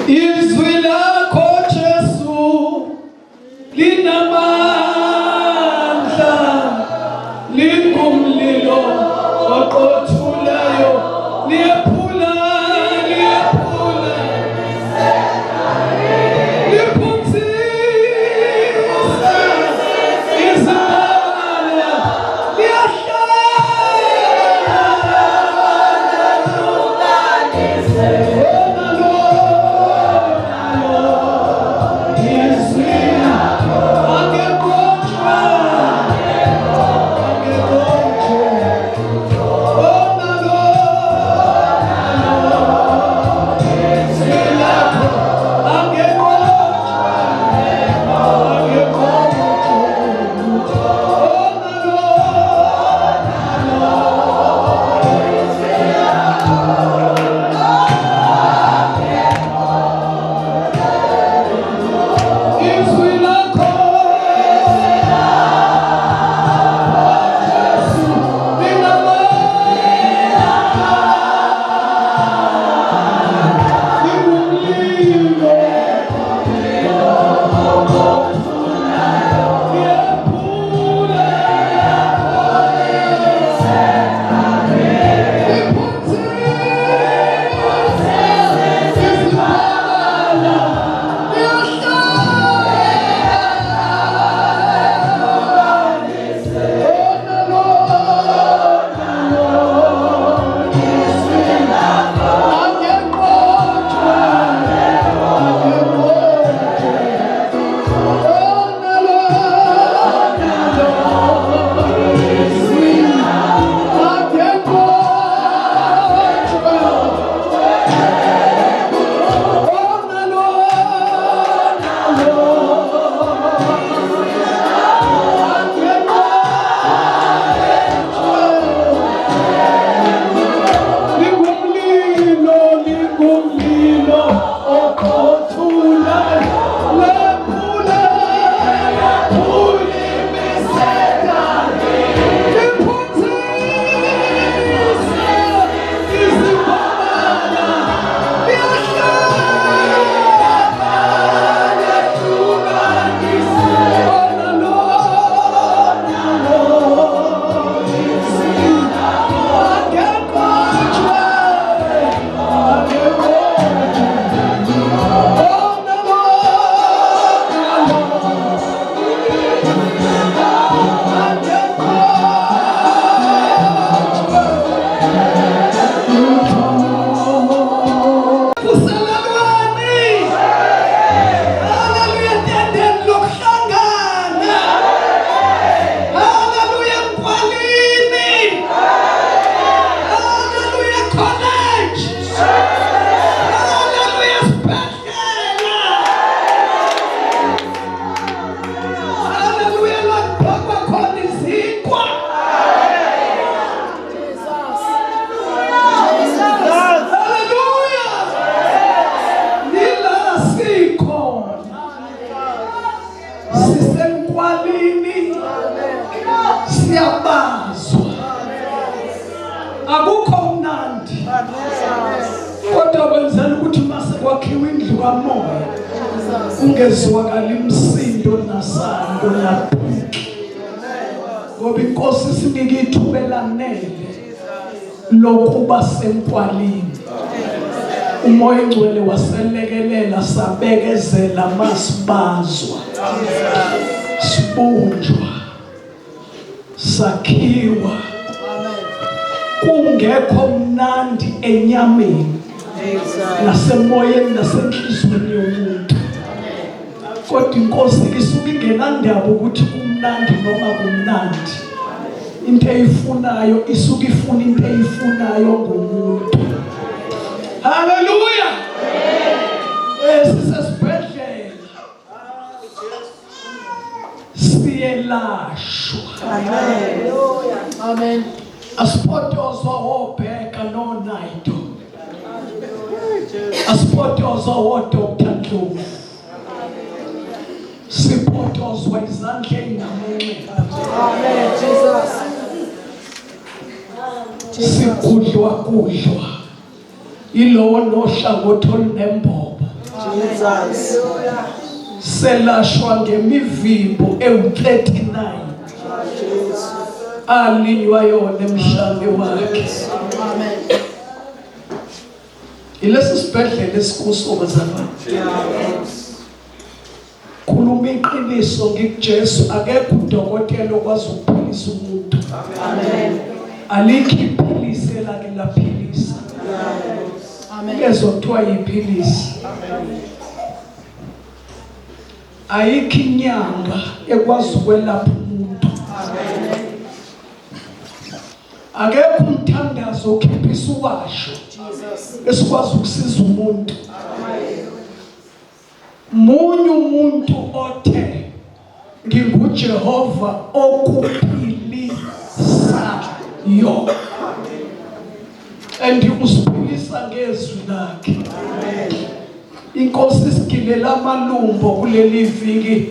Izwi lakho Jesu linamandla, lingumlilo oqothulayo, liyephula, liyephula, liphunzisa izibala, liyahlala. Izwi lakho Jesu linamandla, lingumlilo liyephula, Lingumlilo, lingumlilo oqothulayo, lephula, lephula imisedari, liphunzise izibabala, liyahlaba, lehlukanise, onalo, nalo, akenqotshwe, akenqotshwe, onalo, nalo, akenqotshwe. Vuselelwani! Haleluya, etendeni lokuhlangana. Haleluya, emgwalini. Haleluya, college. Haleluya, esibhedlela. Haleluya, la kuphakwa khona izinkwa. Haleluya! Nila sikhona. Sisenkwalini. Siyabazwa. Akukho mnandi. Kodwa kwenzela ukuthi mase kwakhiwa indlu kamoya kungezwakali imsindo nasando naphiki. Ngoba inkosi isinike ithuba elanele lokuba senkwalini. Umoya ingcwele waselekelela sabekezela masibazwa. Sibunjwa. Sakhiwa. Kungekho mnandi enyameni nasemoyeni nasenhlizweni yomuntu. Kodwa inkosi isuke ingenandaba ukuthi kumnandi noma kumnandi. Into eyifunayo isuke ifuna into eyifunayo ngomuntu. Haleluya! Sisesibhedlela siyelashwa. Amen. Amen. Asipotozwa wobheka noNaido. Asipotozwa woDr Ndlovu. Sipotozwa izandla ey'namanxeba. Amen. Jesus. Sigudlwa kudlwa. Yilowo nohlangothi olunembobo. Jesus. Selashwa ngemivimbo ewu-39 alinywa yona emhlane wakhe. Amen. Ilesi sibhedlela esikuso bazalwane. Khuluma iqiniso ngikuJesu, akekho udokotela okwazi ukuphilisa umuntu. Amen. Alikho iphilisi elake laphilisa. Amen. Ungezwa kuthiwa yiphilisi. Ayikho inyanga ekwazi ukwelapha umuntu. Akekho umthandazo okhiphisa uwasho Jesus. esikwazi ukusiza umuntu. Munye umuntu othe nginguJehova okuphilisayo. And usiphilisa ngezwi lakhe. Inkosi isigilela amalumbo kuleli viki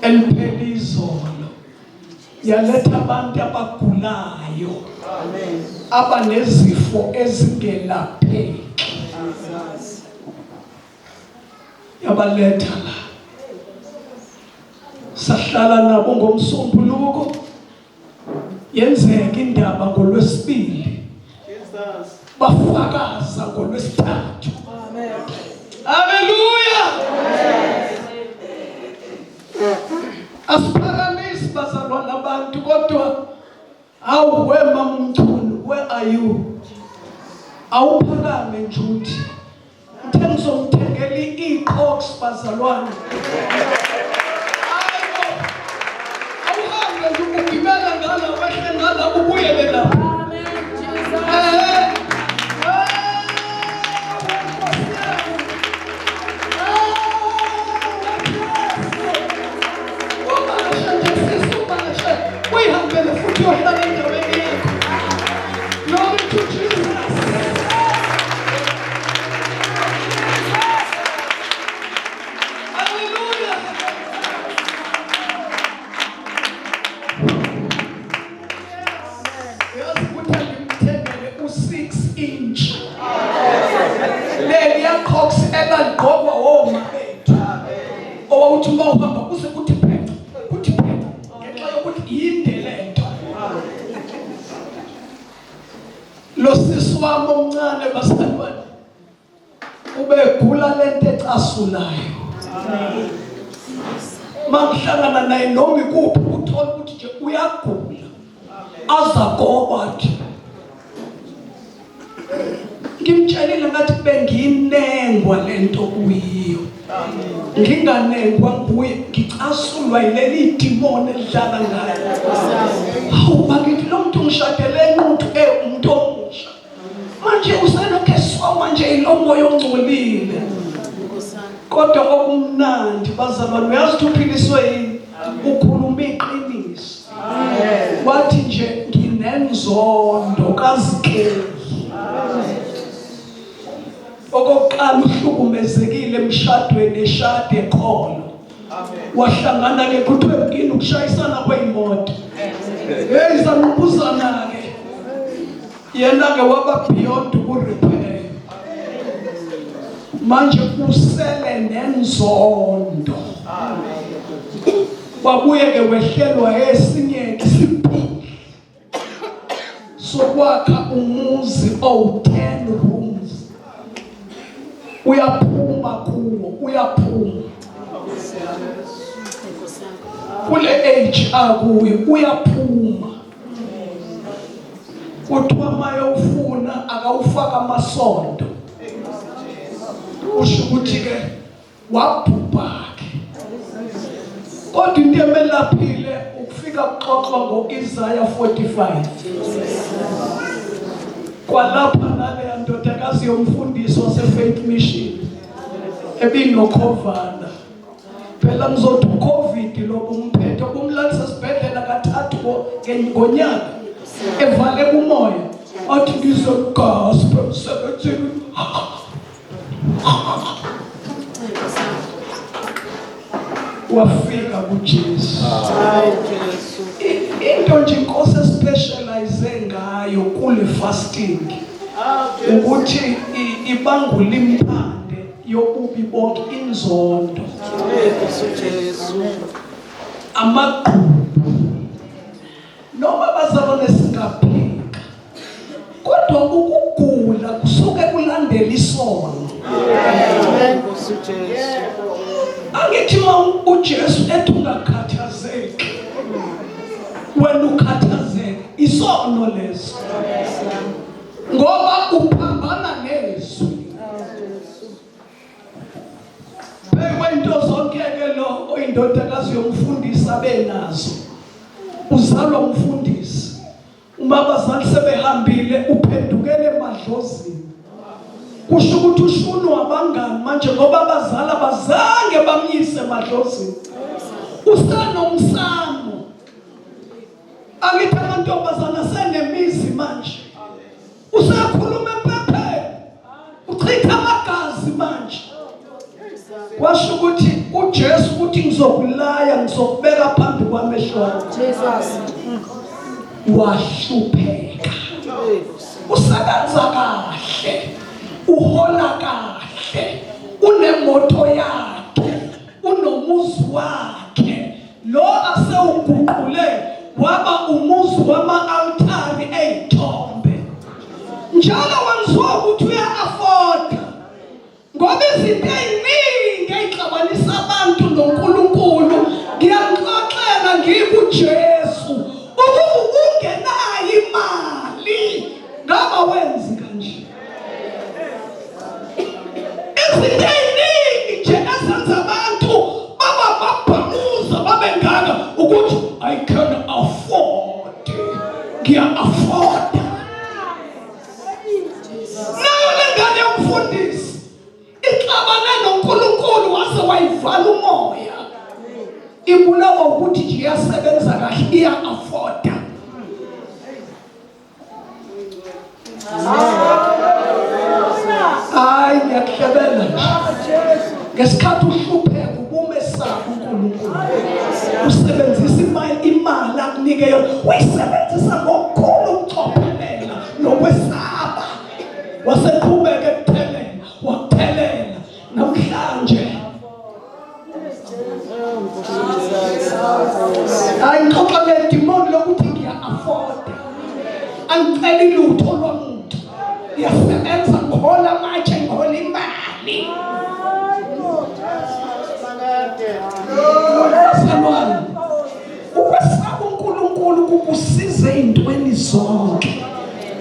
eliphela izolo. Yaletha abantu abagulayo. Amen. Abanezifo ezingelapheki. Jesus. Yabaletha la. Sahlala nabo ngomsombuluko. Yenzeka indaba ngolwesibili. Jesus. Bafakaza ngolwesithathu. Amen. Haleluya. Asiphakamisi bazalwane abantu kodwa awu we mama uMchunu, where are you? Awuphakame nje uthi ngithe ngizomthengela i-Cox bazalwane. Hayibo. Awuhambe nje ugibela ngala wehle ngala ubuyele lapha. Amen. Jesus. Eh. Uyihambele futhi uyohlala endaweni yakho. Glory to Jesus. Hallelujah. Uyazi ukuthi angimthengele u-6 inch. Leliya Cox elaligqokwa woma bethu. Owawuthi uma uhamba kuze kuthi pheca, kuthi pheca ngenxa yokuthi yinde lento. Lo sisi wami omncane bazalwane ubegula lento ecasulayo. Mangihlangana naye noma ikuphi uthola ukuthi nje uyagula. Azagoba nje. Ngimtshelile ngathi benginengwa lento kuyiyo. Nginganengwa nguye ngicasulwa yileli dimoni elidlala ngayo. Hawu bakithi lo muntu ngishadele enquthu umuntu omusha. Manje uselokhu esongwa nje ilo moya ongcolile. Kodwa okumnandi bazalwane uyazi ukuthi uphiliswe yini? Ukhuluma iqiniso. Wathi nje nginenzondo kaZikeyi. Okokuqala uhlukumezekile emshadweni eshade ekholo. Wahlangana ke kuthiwe kini ukushayisana kweyimoto. Hey sanqubuzana ke. Yena ke waba beyond ukurepair. Manje usele nenzondo. Wabuye ke wehlelwa esinye isiphi sokwakha umuzi owu-10 rooms. Uyaphuma kuwo, uyaphuma. Kule age akuyo uyaphuma. Kuthiwa mayewufuna akawufaka amasondo. Usho ukuthi ke wabhubha ke. Kodwa into emelaphile ukufika kuxoxwa ngo-Isaiah 45. Kwalapha naleya ndodakazi yomfundisi wase-Faith Mission ebinokhovana. Phela ngizothi uCovid lo umphethe umlalisa esibhedlela kathathu ngonyaka evale kumoya athi ngizogaspa emsebenzini. Wafika kuJesu. Hayi Jesu. Into nje inkosi especialize ngayo kule fasting ukuthi ibangula impande. Yobubi bonke inzondo. Jesu. Amagqubu. Noma bazalwane singaphika. Kodwa ukugula kusuke kulandela isono. Amen. Jesu. Angithi uma uJesu ethi ungakhathazeki. Wena ukhathazeka isono leso. Ngoba uphambana nezwi. Bhekwe into zonke ke lo oyindodakazi yomfundisi abenazo. Uzalwa umfundisi. Uma abazali sebehambile uphendukele emadlozini. Kusho ukuthi ushunwa abangani manje ngoba abazali abazange bamyise emadlozini. Usanomsamo. Angithi amantombazana senemizi manje. Usekhuluma empepheni. Uchitha amagazi manje. Kwasho ukuthi uJesu uthi ngizokulaya ngizokubeka phambi kwamehlo akho. Jesus. Wahlupheka. Usebenza kahle. Uhola kahle. Unemoto yakhe. Unomuzi wakhe. Lo asewuguqule waba umuzi wama-altari ey'thombe. Njalo wenziwa ukuthi uya-afoda ngoba izinto ey'ningi ey'xabanisa abantu noNkulunkulu ngiyamxoxela ngikuJesu ukuba ubungenayo imali ngaba wenzi kanje. Izinto ey'ningi nje ezenza abantu baba babhamuza babe ngaka ukuthi I can afford, ngiya-afforda. Nayo le ngane yomfundisi ixabane noNkulunkulu waze wayivala umoya. Ibulawa ukuthi nje iyasebenza kahle, iya-afforda. Hayi ngiyakuhlebela nje. Ngesikhathi uhlupheka ubumesaba uNkulunkulu. Usebenzisa imali imali akunike yona. Uyisebenzisa ngokukhulu ukucophelela nokwesaba. Waseqhubeka ekuthelela, wakuthelela namhlanje. Hayi ngixoxa ngedimoni lokuthi ngiya-afforda. Angiceli lutho lwamuntu. Ngiyasebenza ngihola amatshe ngihola imali. Bazalwane, ukwesaba uNkulunkulu kukusiza ey'ntweni zonke.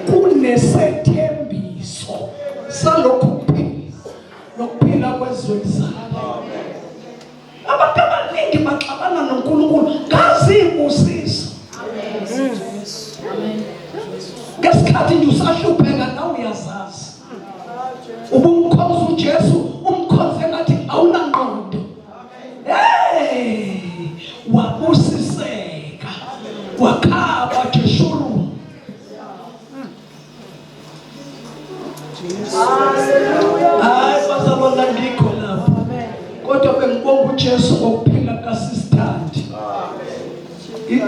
Kunesethembiso salokhu kuphila. Nokuphila kwezwe elizayo. Abantu abaningi baxabana noNkulunkulu ngazi izibusiso. Ngesikhathi nje usahlupheka nawe uyazazi. Ubumkhonza uJesu umkhonze ngathi awunangqondo. Hey, wabusiseka. Wakhaba Jeshurun. Hayi bazalwane angikho lapho. Kodwa bengibonga uJesu ngokuphila kaSisithandi.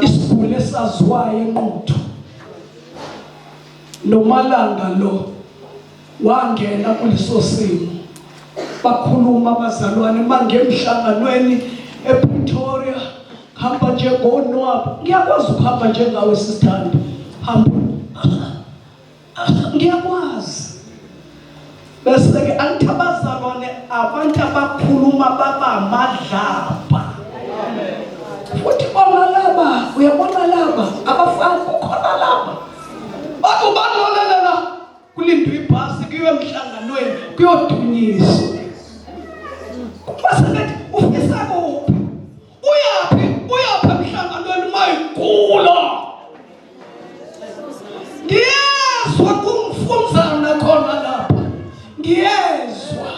Isiguli esaziwayo enquthu. Nomalanga lo wangena kuleso simo. Bakhuluma abazalwane mangemhlanganweni ePretoria hamba njengonwabu. Ngiyakwazi ukuhamba njengawe sisithandi. Hamba. Ngiyakwazi. Bese ke angithi abazalwane abantu abakhuluma baba amadlabha. Futhi bona laba uyabona laba abafana kukhona laba. Bathi ubani lolela kulindwe ibhasi kuyiwe emhlanganweni kuyodunyiswa. Base bethi ufisa kuphi? Uyaphi? Uyaphi emhlanganweni mayigula? Ngiyezwa kumfunzana khona lapha. Ngiyezwa.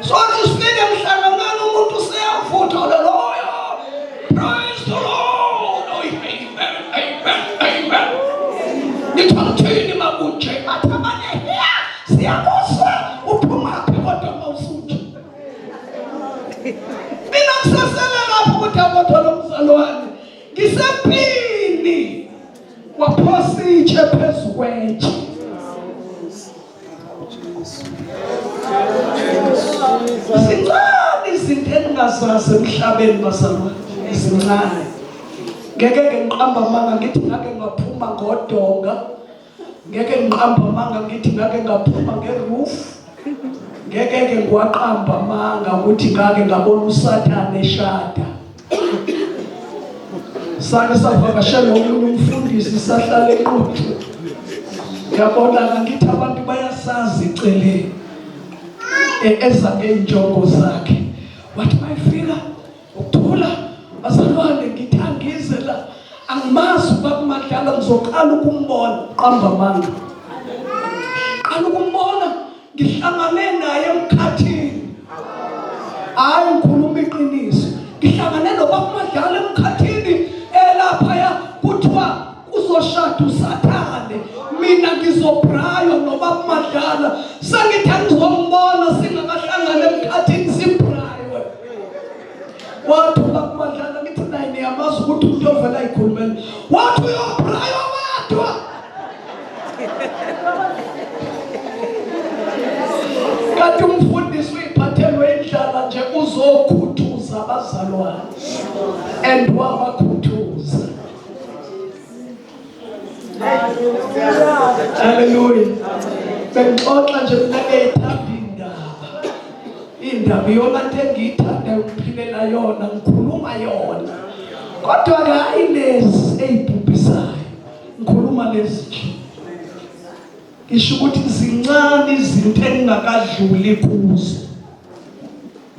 Sothi sifike emhlanganweni umuntu useyavutha loyo. Praise the Lord. Amen. Amen. Amen. Nithi angithini makunje athi abanye siyakuzwa. Zincane izinto engingazazi emhlabeni bazalwane, zincane. Ngeke ke ngiqamba amanga ngithi ngake ngaphuma ngodonga, ngeke ngiqamba amanga ngithi ngake ngaphuma ngeroof, ngeke ke ngiwaqamba amanga ukuthi ngake ngabona uSathane eshada. Sake savakashela omunye umfundisi sahlala eQuthu. Yabona ngithi abantu bayasazi eceleni. Eza ngeenjongo zakhe. Wathi mayifika ukuthula bazalwane ngithi angize la angimazi ubaba Madlala ngizoqala ukumbona qamba amanga. Qala ukumbona ngihlangane naye emkhathini hayi ngikhuluma iqiniso ngihlangane nobaba uMadlala emkhathini elaphaya kuthiwa kuzoshada usathane mina ngizobraywa nobaba uMadlala sengithi angizombona singakahlangani emkhathini sibraywe wathi ubaba uMadlala ngithi naye niyamazi ukuthi umuntu ovela ayikhulumela wathi uyobraywa wedwa Kanti umfundisi uyiphathelwe indlala nje uzokhuthuza abazalwane and wabakhuthuza. Haleluya. Bengixoxa nje mina ngiyayithanda indaba. Indaba iyona nto engiyithandayo ngiphilela yona ngikhuluma yona. Kodwa ke hayi lezi eyibhubhisayo. Ngikhuluma lezi nje. Ngisho ukuthi zincane izinto engingakadluli kuzo.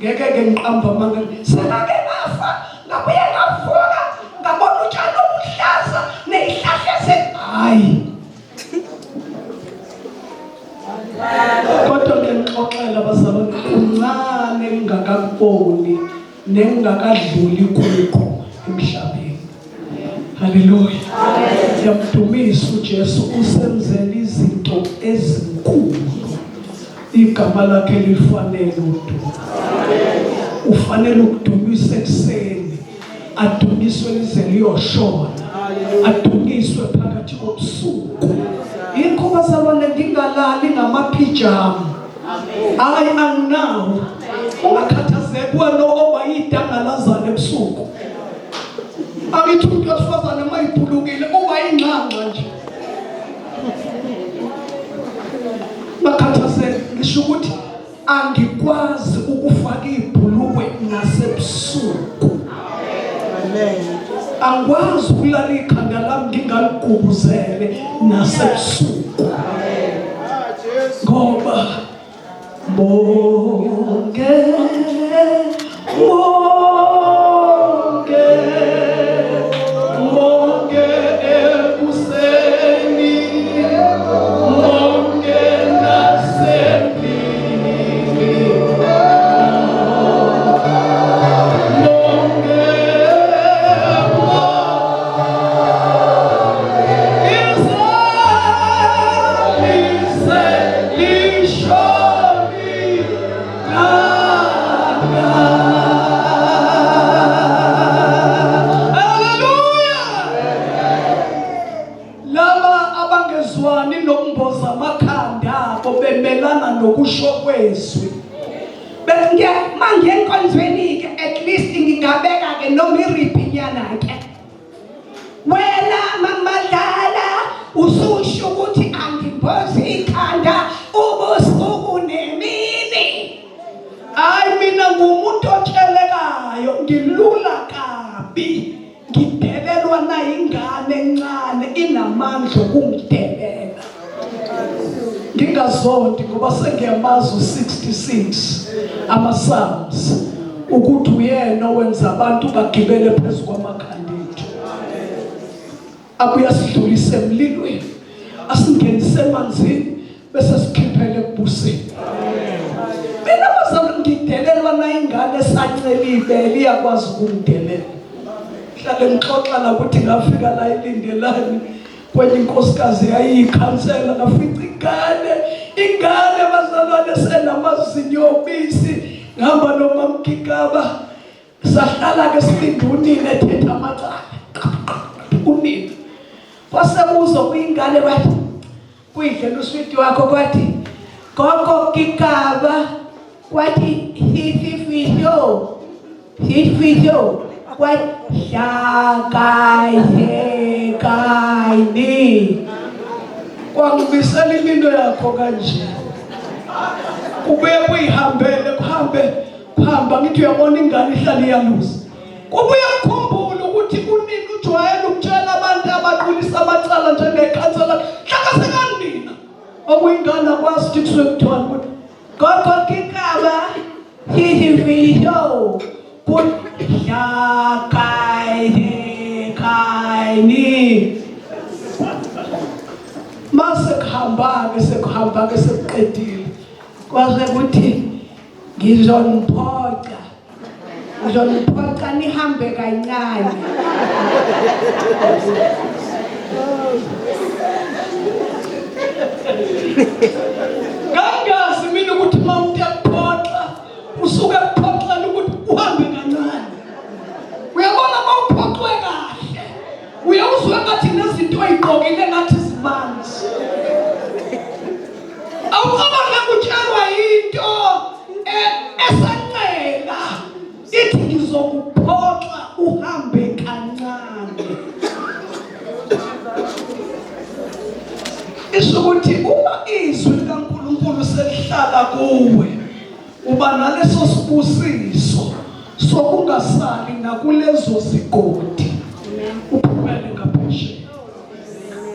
Ngeke ke ngiqamba amanga. Sengake ngafa, ngabuye ngavuka, ngabona utshani obuhlaza nezihlahla ezi hayi. Kodwa ngiyangixoxela bazalwane kuncane engingakakuboni nengingakadluli kukho emhlabeni. Haleluya. Siyamdumisa uJesu usenzela izinto ezinkulu. Igama lakhe lifanele udumo. Ufanele ukudumisa ekuseni. Adunyiswe lize liyoshona. Adunyiswe phakathi kobusuku. Yikho bazalwane ngingalali ngamaphijama. Hayi anginawo. Ungakhathazeki wena oba yidangalazana ebusuku. Angithi umuntu wesifazane uma iphulukile uba ingxangxa nje. Bakhathazeke ngisho ukuthi angikwazi ukufaka ibhulukwe nasebusuku. Amen. Angikwazi ukulala ikhanda lami ngingaligubuzele nasebusuku. Ngoba Bonke bonke bonke ekuseni bonke nasemini bonke Laba abangezwani nokumboza amakhanda abo bemelana nokusho kwezwi. Bese mangiye enkonzweni-ke at least ngingabeka-ke noma iriphinyana ke. Wena mamadlala ususho ukuthi angimbozi ikhanda ubusuku nemini. Hayi mina ngumuntu otshelekayo ngilula kabi ngidelelwa nayingane encane inamandla okungidelela ngingazondi ngoba sengiyamazi u-66 ama-psalms ukuthi uyena owenza abantu bagibele phezu kwamakhanda ethu abuye asidlulise emlilweni asingenise emanzini bese sikhiphele ekubuseni mina bazalwane ngidelelwa nayingane esancela ibele iyakwazi ukungidelela hlale ngixoxa la ukuthi ngafika la elindelani kwenye inkosikazi yayiyikhansela ngafica ingane ingane bazalwane senamazinyo obisi ngihamba nomamgigaba sahlala ke silinde unina ethetha amacala unina Kwasebuzo kuyingane wathi kuyidlela uswidi wakho kwathi gogo gigaba kwathi Sisifiso Sisifiso kwahlakazekani. Kwangibisela iminwe yakho kanje. Kubuye kuyihambele kuhambe kuhamba ngithi uyabona ingane ihlala iyaluza. Kubuye kukhumbule ukuthi kunini ujwayele ukutshela abantu abaqulisa amacala njengekhansela hlakasekani nina. Okuyingane akwazi ukuthi kusuke kuthiwani ukuthi Gogo kikaba sisifiso kuhlakazekani. Mase kuhamba-ke sekuhamba-ke sekuqedile. Kwase kuthi ngizoniphoqa ngizoniphoqa nihambe kancane. Ngangazi mina ukuthi uma umuntu ekuphoxa usuke ekuphoxela ukuthi uhambe kancane. Uyabona uma uphoxwe kahle uyawuzwa ngathi nezinto oyigqokile ngathi zimanzi. Awucabange kutshelwa into e, esancela ithi ngizokuphoxa uhambe kancane. Isho ukuthi uma izwi likaNkulunkulu selihlala kuwe uba naleso sibusiso sokungasali nakulezo zigodi uphumele ngaphesheya.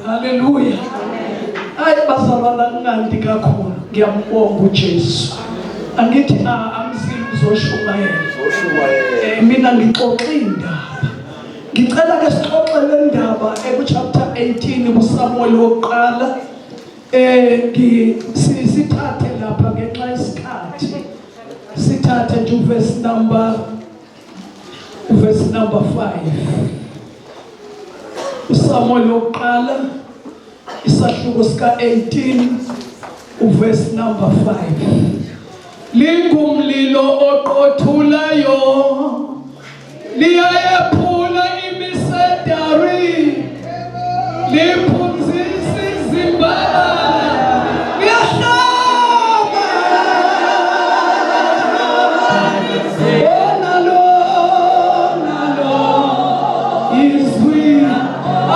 Haleluya. Hayi bazalwana kunandi kakhulu. Ngiyambonga uJesu. Angithi angizile uzoshumayela. Uzoshumayela. Eh, mina ngixoxa indaba. Ngicela ke sixoxe le ndaba eku chapter 18 kuSamuel wokuqala. Eh sithathe lapha ngenxa yesikhathi. Sithathe nje uverse number uverse number 5. uSamuel wokuqala isahluko sika 18 uverse number 5 lingumlilo oqothulayo liyayephula imisedari liphunzisa izimbala liyahlaba onalo nalo izwi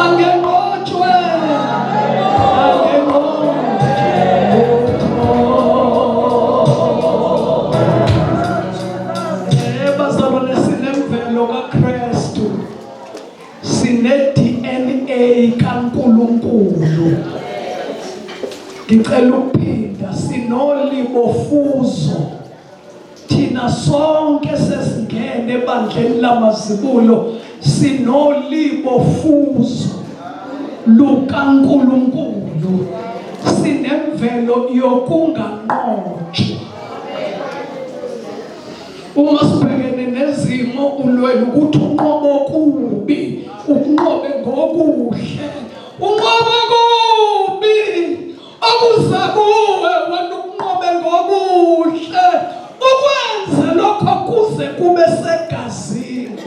angenqotshwe angenqotshwe bazalwane sinemvelo kaKristu sine DNA kaNkuluNkulu ngicela ukuphinda sinolibofuzo thina sonke sesingene ebandleni lamazibulo sinolibofuzo lukaNkuluNkulu sinemvelo yokunganqotshwa Uma sibhekene nezimo ulwela ukuthi unqobe okubi, ukunqobe ngokuhle. Unqobe kubi okuza kuwe wena ukunqobe ngokuhle. Ukwenze lokho kuze kube segazini.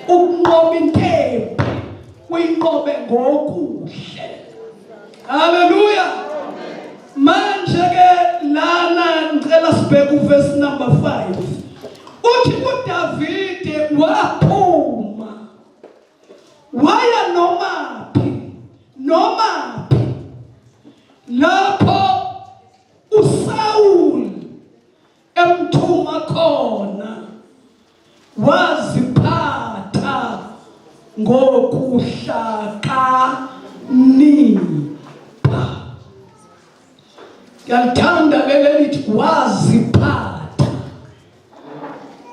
Ukunqoba intembi uyinqobe ngokuhle. Haleluya. Manje ke lana ngicela sibheke uverse number 5. Uthi uDavide waphuma waya nomaphi nomaphi lapho uSawuli emthuma khona waziphatha ngokuhlakanipha. Ngiyalithanda leli elithi waziphatha,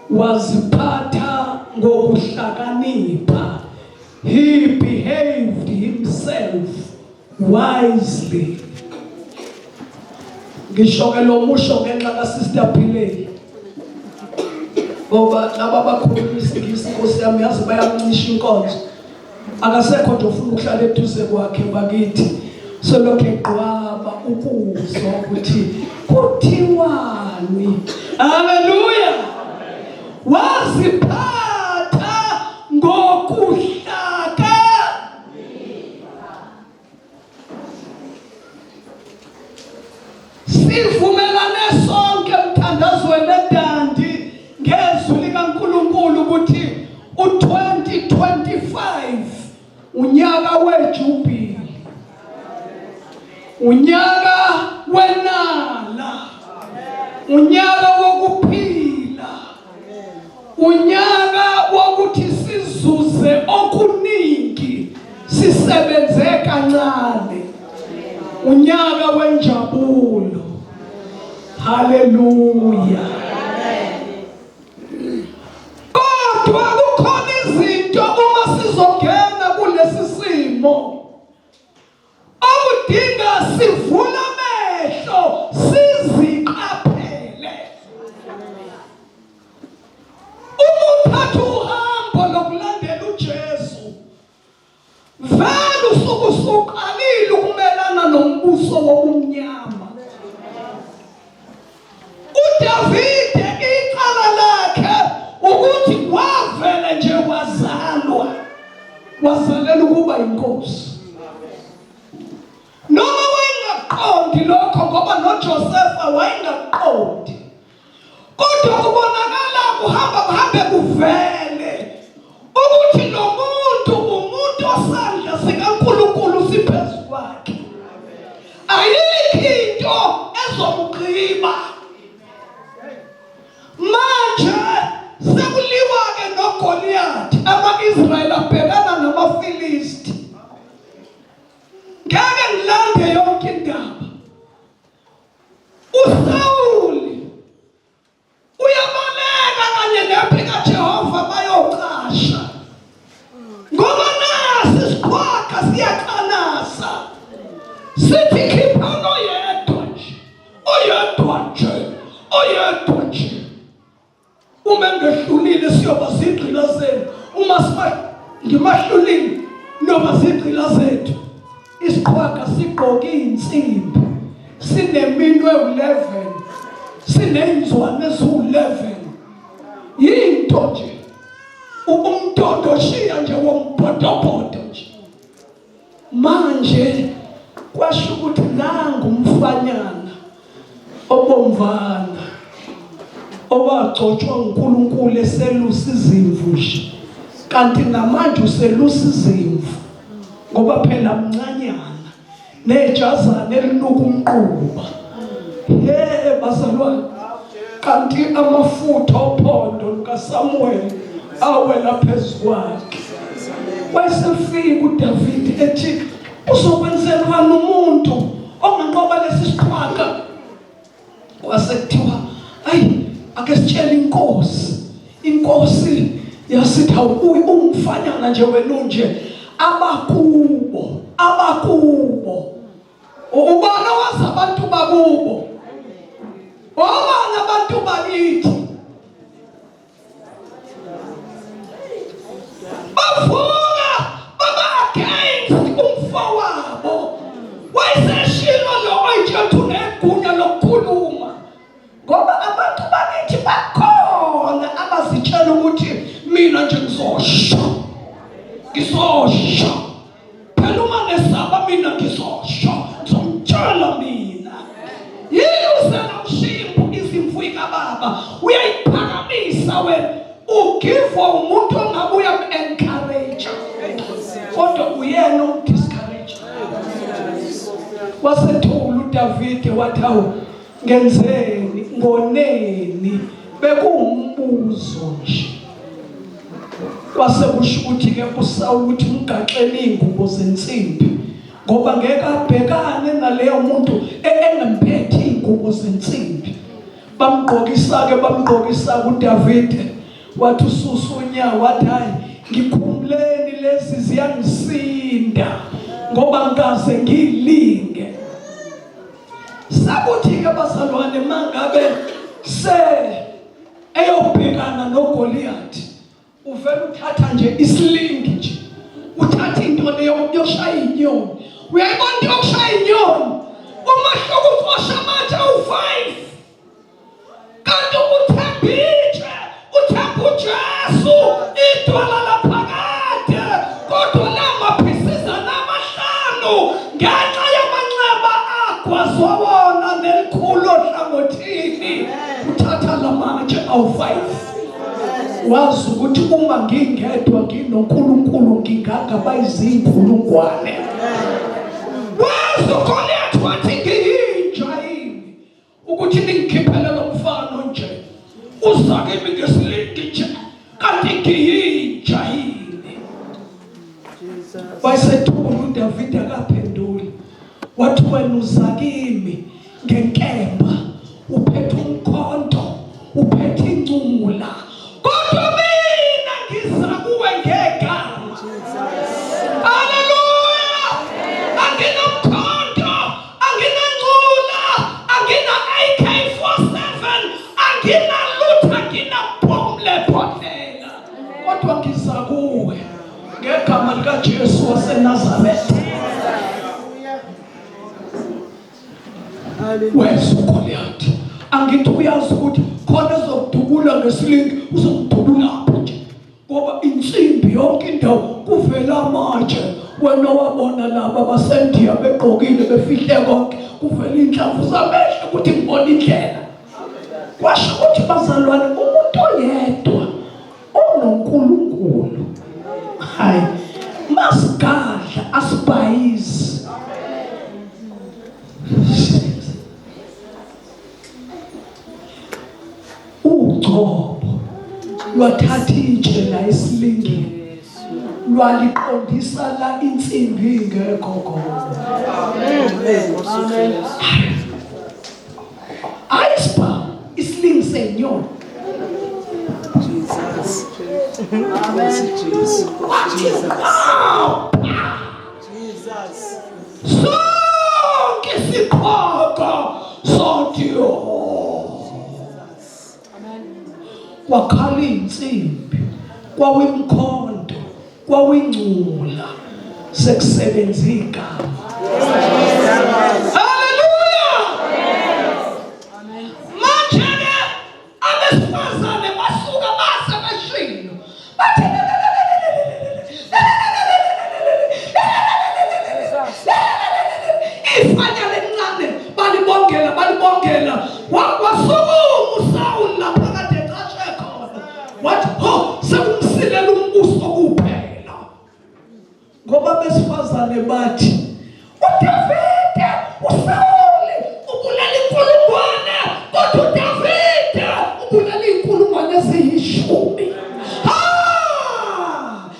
waziphatha ngokuhlakanipha. He behaved himself wisely. Ngisho ke lo musho ngenxa ka Sister Pillay. Ngoba laba abakhuluma isiNgisi Nkosi yami yazi bayamncisha inkonzo. Akasekho nje ofuna ukuhlala eduze kwakhe bakithi. Selokhu eqwaba ukuzwa ukuthi kuthiwani. Haleluya. Waziphatha ngokuhlaka Sivumelane sonke emthandazweni edandi. ukuthi u2025 unyaka wejubili, unyaka wenala, unyaka wokuphila, unyaka wokuthi sizuze okuningi sisebenze kancane, unyaka wenjabulo. Haleluya. Kodwa kukhona izinto uma sizongena kulesi simo okudinga sivule amehlo siziqaphele. Uma uthatha uhambo lokulandela uJesu, vele usuke usuqalile ukumelana nombuso wobumnyama. UDavide icala lakhe ukuthi wavele nje wazalwa, wazalela ukuba inkosi. Noma wayengaqondi lokho ngoba noJosefa wayengaqondi, kodwa kubonakala kuhamba kuhambe kuvele ukuthi lo muntu umuntu osandla sikaNkulunkulu siphezu kwakhe, ayikho into ezomgqiba. Manje sekuliwa-ke noGoliyathi, ama-Israyeli abhekana namaFilisti. Ngeke ngilande yonke indaba. USawuli uyabaleka kanye nempi kaJehova bayocasha, ngoba nasi isiqhwaga siyacanasa sithi khiphani oyedwa nje, oyedwa nje, oyedwa nje. Uma engehlulile siyoba zigqila zenu, uma ngimahlulile noba zigqila zethu. Isiqhwaga sigqoke iy'nsimbi, sineminwe ewu-11, siney'nzwane eziwu-11. Yinto nje umdondoshiya nje wombhodobhodo nje. Manje kwasho ukuthi nangu umfanyana obomvana owagcotshwa uNkulunkulu eselusa izimvu nje, kanti namanje uselusa izimvu ngoba phela mncanyana nejazana elinuka umquba. He bazalwane, kanti amafutha ophondo lukaSamuel awela phezu kwakhe. Wayesefika uDavid ethi uzokwenzelwani umuntu onganqoba lesi siqhwaga? Kwase kuthiwa ayi ake sitshele inkosi. Inkosi yasithi awubuyi umfanyana nje wena unje, abakubo abakubo ubani owazi abantu bakubo, obani abantu bakithi bavuka baba against umfowabo. Wayeseshilo lo oyitshela ukuthi unegunya lokukhuluma, ngoba abantu bakithi bakhona abazitshela ukuthi mina nje ngizosho, ngizosho phela uma nesaba mina ngizosho, ngizomtshela mina. Yini usela ushimbu izimvu ikababa uyayiphakamisa wena, ugivwa umuntu ongabe uyam-encourage, kodwa uyena umdiscourage. Wasethula uDavide wathi hawu ngenzeni, ngoneni? Bekuwumbuzo nje. Kwase kusho ukuthi-ke uSawuli ukuthi umgaxele iy'ngubo zensimbi, ngoba ngeke abhekane naleyo muntu engemphethe iy'ngubo zensimbi. Bamgqokisa-ke, bamgqokisa-ke uDavide, wathi ususa unyawo, wathi hayi ngikhumuleni lezi ziyangisinda ngoba ngikaze ngiyilinge. Sakuthi-ke bazalwane mangabe se eyobhekana noGoliyathi, uvele uthatha nje isilingi nje, uthatha into leyo yokushaya inyoni. Uyayibona into yokushaya inyoni? Umahluko ucosha amatshe awu-5, kanti uthembitshe uthemba uJesu idwala laphakade, kodwa la maphisizana amahlanu ngenxa yamanxeba agwazwa wona nelikhulu ohlangothini, uthatha la matshe awu-5. Wazi ukuthi uma ngingedwa nginoNkulunkulu ngingangaba izinkulungwane. Wazi uGoliath wathi ngiyinja yini ukuthi ningikhiphele lo mfana nje uza kimi ngesilindi nje kanti ngiyinja yini. Wayesethula uDavide akaphenduli. Wathi wena uza kimi ngenkemba uphethe umkhonto uphethe incula kodwa mina ngiza kuwe ngegama haleluya anginamkhonto anginancula angina AK47 anginalutho anginabhomu lebhodlela kodwa ngiza kuwe ngegama likaJesu waseNazaretha Weza uGoliathi. Angithi uyazi ukuthi khona ezokudubula ngesilingi uzokudubula phi nje. Ngoba insimbi yonke indawo kuvela amatshe. Wena wabona laba baseNdiya begqokile befihle konke kuvela inhlamvu zamehlo ukuthi ngibona indlela. Kwasho ukuthi bazalwane umuntu oyedwa onoNkulunkulu hayi masigadla asibhayizi ugcobo lwathatha itshe la esilingini lwaliqondisa la insimbi ingekho khona Ayisibhamu isilingi senyoni. Jesus. Amen. Jesus. Jesus. Sonke isiqhoko sothi Kwakhala insimbi, kwawimkhonto, kwawingcula sekusebenza igama. Haleluya! Manje-ke abesifazane basuka base beshilo bathi ifanya lencane balibongela balibongela wasukuma uSawuli lapha kade ecashe khona wathi ho sekumsilela umbuso kuphela ngoba besifazane bathi uDavide uSawuli ubulala inkulungwane kodwa uDavide ubulala inkulungwane eziyishumi ha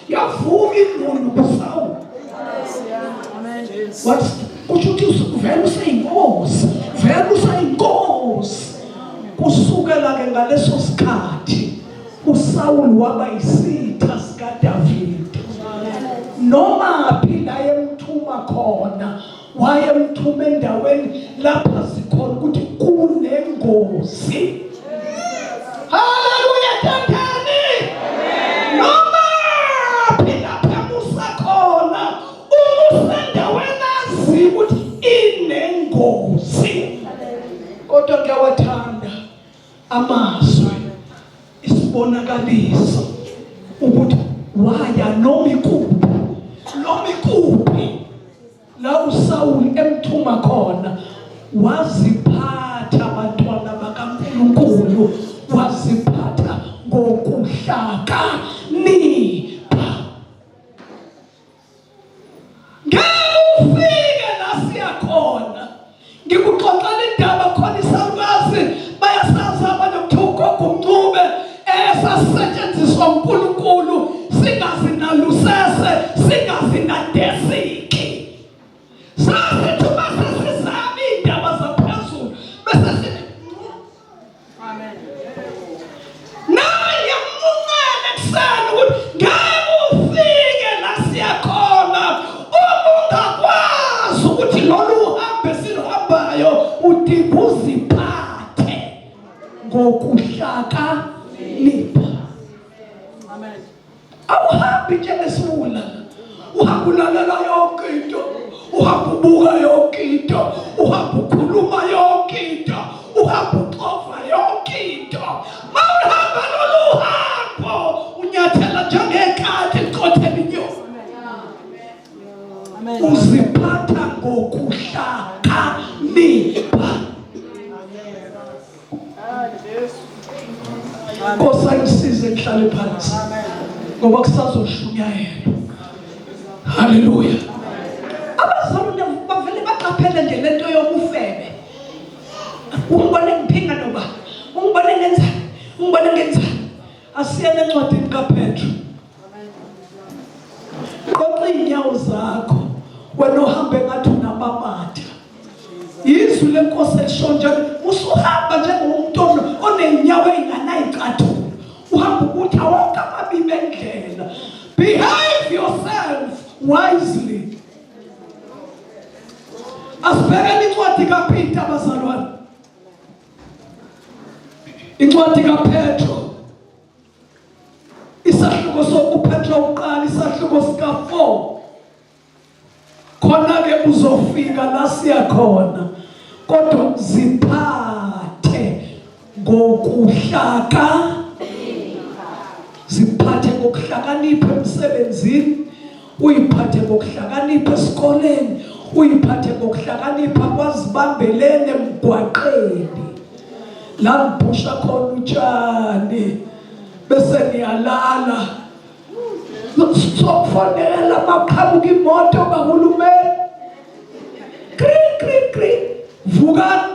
yavuka ingqondo kuSawuli wathi kusho ukuthi vele useyinkosi vele useyinkosi Kusukela ke ngaleso sikhathi uSawuli waba isitha sikaDavide. Noma phi la emthuma khona wayemthuma endaweni lapha zikhona ukuthi kunengozi. Haleluya thandani. Noma phi lapha emusa khona umusa endaweni azi ukuthi inengozi. Kodwa ngiyawathanda amazwi isibonakaliso ukuthi waya noma ikuphi noma ikuphi la uSawuli emthuma khona waziphatha abantwana bakaNkulunkulu waziphatha ngokuhlakanipha Ngeke ufike la siya khona. Ngikuxoxela indaba khona isalukazi bayasazi abanye kuthiwa ugogo uMncube esasetshenziswa uNkulunkulu singazi nalusese singazi nadesiki. Sasithi uma sesizama iy'ndaba zaphezulu bese sithi Amen. Nami ngiyamunqela ekuseni ukuthi ngeke ufike la siya khona uma ungakwazi ukuthi lolu uhambe siluhambayo udinga uziphathe ngokuhlakanipha. Amen. Awuhambi njengesiwula uhamba ulalela yonke into uhamba ubuka yonke into uhamba ukhuluma yonke into uhamba uxova yonke into mawuhamba lolu hambo unyathela njengekati liqothela inyoka uziphatha ngokuhlakanipha. Nkosi ayisize ngihlale phansi ngoba kusazoshunyayelwa. Haleluya. Abazalwane bavele baqaphele nje lento yobufebe. Ungibone ngiphinga noba, ungibone ngenzani, ungibone ngenzani. Asiyene encwadini kaPetru. Qoqa iy'nyawo zakho wena ohambe ngathi unamamatha. Izwi lenkosi elisho njalo usuhamba njengomuntu oney'nyawo ey'nganayicathulo. Uhamba ukuthi awonke amabibi endlela. Behave yourself wisely. Asibhekeni incwadi kaPeter bazalwane. Incwadi kaPetro isahluko sokuPetro uqala isahluko sika-4 khona-ke uzofika la siya khona kodwa ziphathe ngokuhlaka ziphathe ngokuhlakanipha emsebenzini uyiphathe ngokuhlakanipha esikoleni uyiphathe ngokuhlakanipha kwazibambelene emgwaqeni la ngibhusha khona utshani bese ngiyalala sokufonela maqhamuka imoto kahulumeni kri kri kri vukani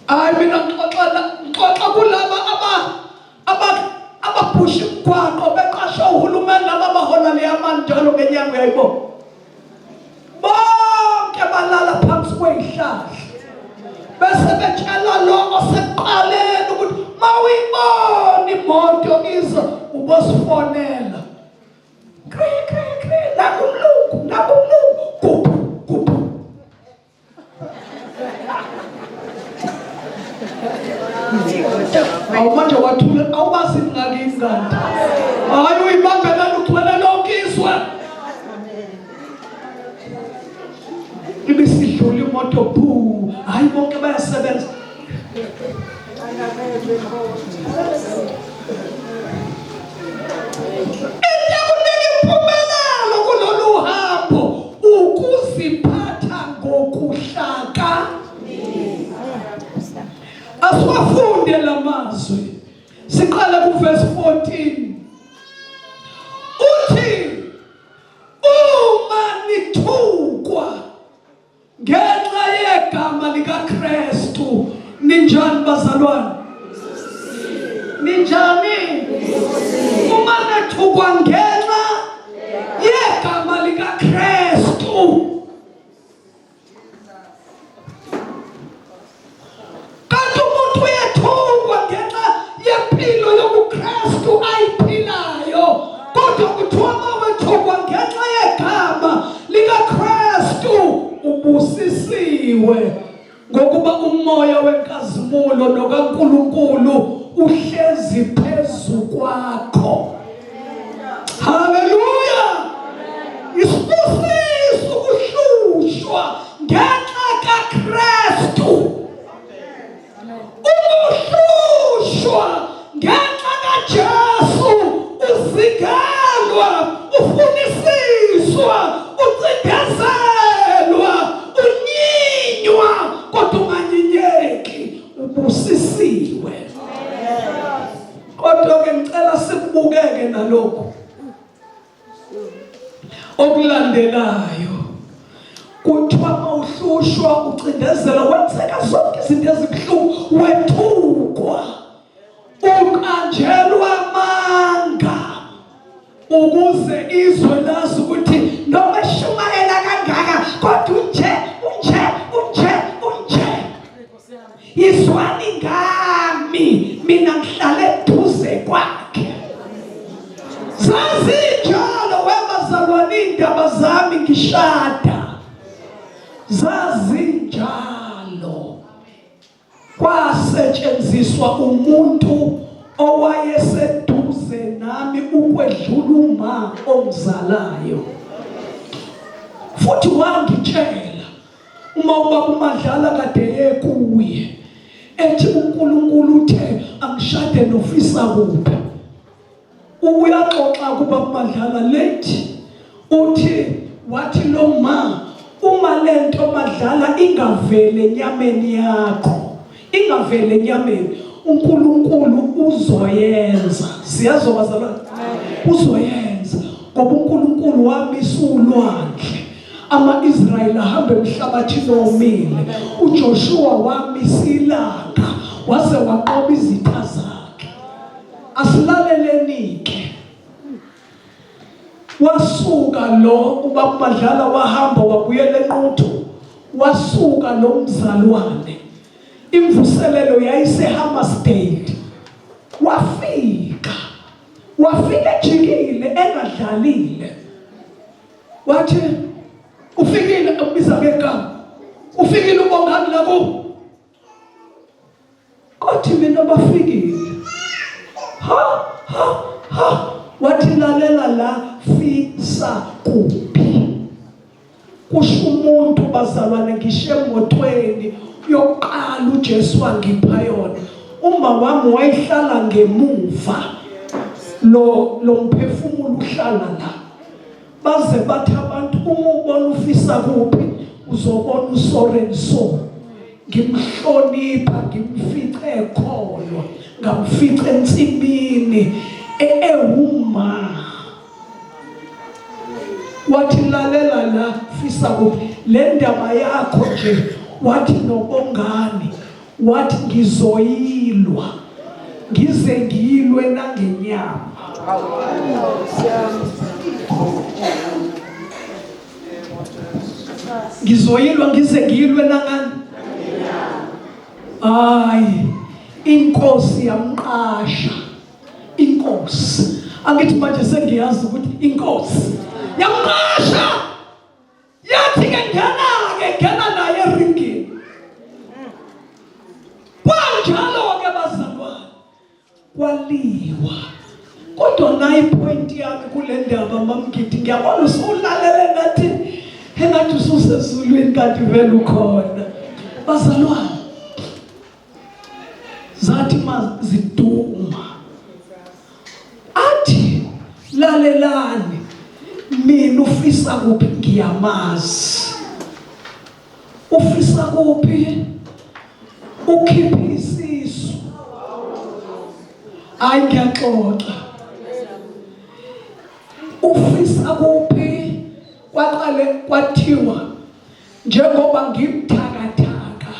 hayi mina ngixoxa ngixoxa kulaba aba aba ababhusha imigwaqo beqashwe uhulumeni laba abahola leya mali njalo ngenyanga uyayibona bonke balala phansi kwey'hlahla bese betshela lo osekuqaleni ukuthi mawuyibona imoto iza ubosifonela kri kri kri nakumlungu nakumlungu gubhu gubhu Awu manje wathula awubazi ngakini kanti. Hayi uyibambelana ugcwele lonke izwe. Ibisidlula imoto bhu. Hayi bonke bayasebenza. Into ekunika impumelelo kulolu hambo ukuziphatha ngokuhlaka. Asiwafunde la mazwi. Siqale kuverse 14. Uthi uma nithukwa Ngenxa yegama likaKristu ninjani bazalwane? Ninjani? Uma nethukwa ngenxa yegama likaKristu kanti umuntu uyethukwa ngenxa yempilo yobuKristu ayiphilayo kodwa kuthiwa uma wethukwa ngenxa yegama likaKristu ubusisiwe ngokuba umoya wenkazimulo nokaNkulunkulu uhlezi phezu kwakho haleluya isibusiso ukuhlushwa ngenxa kaKristu Ukuhlushwa ngenxa kaJesu uzingelwa, ufunisiswa, ucindezelwa, unyinywa kodwa unganyinyeki, ubusisiwe. Kodwa ke ngicela sikubukeke nalokhu. Okulandelayo kuthiwa mawuhlushwa ucindezelwa kwenzeka zonke izinto ezibuhlungu wethukwa uqanjelwa amanga ukuze izwe lazi ukuthi noma eshumayela kangaka kodwa unje unje unje unje Yizwani ngami mina ngihlale eduze kwakhe. Zazinjalo webazalwane indaba zami ngishada. Zazinjalo. Kwasetshenziswa umuntu owayeseduze nami ukwedlula uma ongizalayo. Futhi wangitshela Uma ubaba uMadlala kade eye kuye ethi uNkulunkulu uthe angishade nofisa kuphi uyaxoxa kuba uMadlala late uthi wathi lo ma uma lento Madlala ingavele enyameni yakho ingavele enyameni. uNkulunkulu uzoyenza. Siyazwa bazalwane? Uzoyenza ngoba uNkulunkulu wamisa ulwandle. Ama-Israyeli ahamba emhlabathini owomile. UJoshua wamisa ilanga waze waqoba izitha zakhe. Asilaleleni-ke. Wasuka lo ubaba Madlala wahamba wabuyela eNquthu. Wasuka lo mzalwane. Imvuselelo yayiseHammersdale. Wafika. Wafika ejikile engadlalile. Wathi ufikile ubiza ngegama. Ufikile uBongani la ku. Kothi mina bafikile. Ha ha ha wathi lalela la fisa kuphi. Kusho umuntu bazalwane ngisho emotweni yokuqala uJesu wangipha yona. Uma wami wayihlala ngemuva lo lo mphefumulo uhlala la. Baze bathi abantu uma ubona ufisa kuphi uzobona uSoren so. Ngimhlonipha ngimfice ekholwa ngamfica ensimini ewuma. Wathi lalela la fisa kuphi le ndaba yakho nje wathi nobongani wathi ngizoyilwa ngize ngiyilwe nangenyama. Ngizoyilwa ngize ngiyilwe nangani? Hayi, inkosi yamqasha. Inkosi. Angithi manje sengiyazi ukuthi inkosi yamqasha. Yathi ke ngena ke ngena naye eringini. Kwanjalo ke bazalwane. Kwaliwa. Kodwa nayi point yami kule ndaba mamgidi ngiyabona usulalele ngathi engathi ususezulwini kanti vele ukhona. Bazalwane zathi maziduma athi lalelani mina ufisa kuphi ngiyamazi ufisa kuphi ukhipha isisu hayi ngiyaxoxa ufisa kuphi kwaqale kwathiwa njengoba ngimthakathaka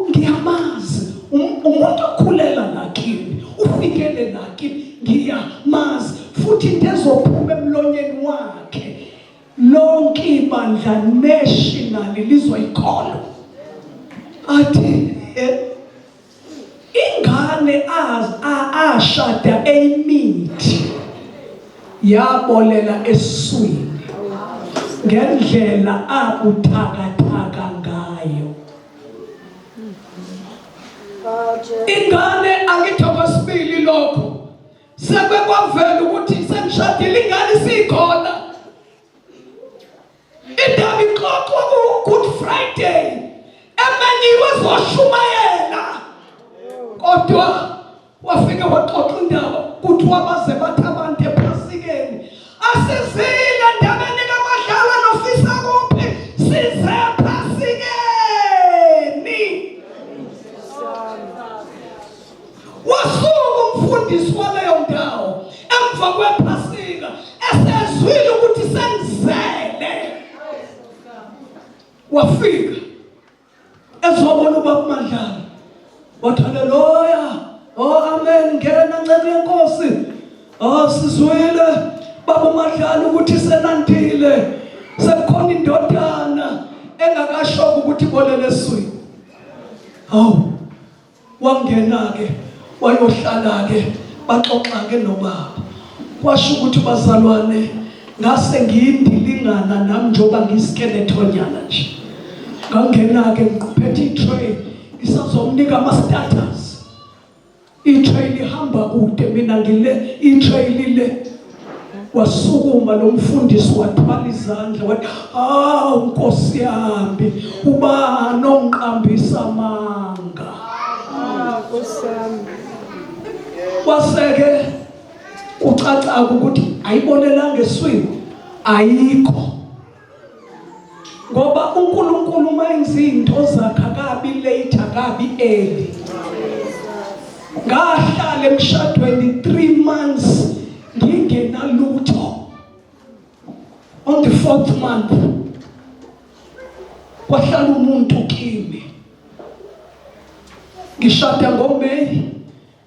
ngiyamazi um, umuntu okhulela la kimi ufikele la kimi ngiyamazi futhi into ezophuma emlonyeni wakhe lonke ibandla national lizoyikholwa athi eh, ingane ashada eyimithi yabolela esiswini ngendlela abuthakathaka ngayo ingane angithi okwesibili lokho sekwe kwavela ukuthi sengishadile ingane isikhona Indaba ixoxwa ku-Good Friday emenyiwe ezoshumayela kodwa wafike waxoxa indaba kuthiwa baze bathi abantu ephasikeni asizile endabeni kaMadlala nofisa kuphi size ephasikeni Wasuka umfundisi waleyo ndawo emva kwephasika esezwile ukuthi sengizele. Wafika ezobona ubaba Madlala. Wathi haleluya. Oh amen ngena nceku yenkosi. Oh sizwile baba Madlala ukuthi senandile. Sekukhona indodana engakasho ukuthi bolele eswini. Hawu Wangena-ke wayohlala-ke baxoxa-ke nobaba. Kwasho ukuthi bazalwane ngase ngiyindilingana nami njengoba ngiyiskeleton-nyana nje. Ngangena-ke ngiphethe i-tray ngisazomnika ama-starters. I-tray lihamba kude mina ngile i-tray lile. Wasukuma lo mfundisi wathwala izandla wathi hawu nkosi yami ubani ongiqambisa amanga kwaseke kucaca ukuthi ayibonelanga eswini ayikho ngoba uNkulunkulu uma enza izinto zakhe akabi late akabi early. Ngahlala emshadweni 3 months ngingenalutho. On the fourth month kwahlala umuntu kimi. Ngishada ngoMay,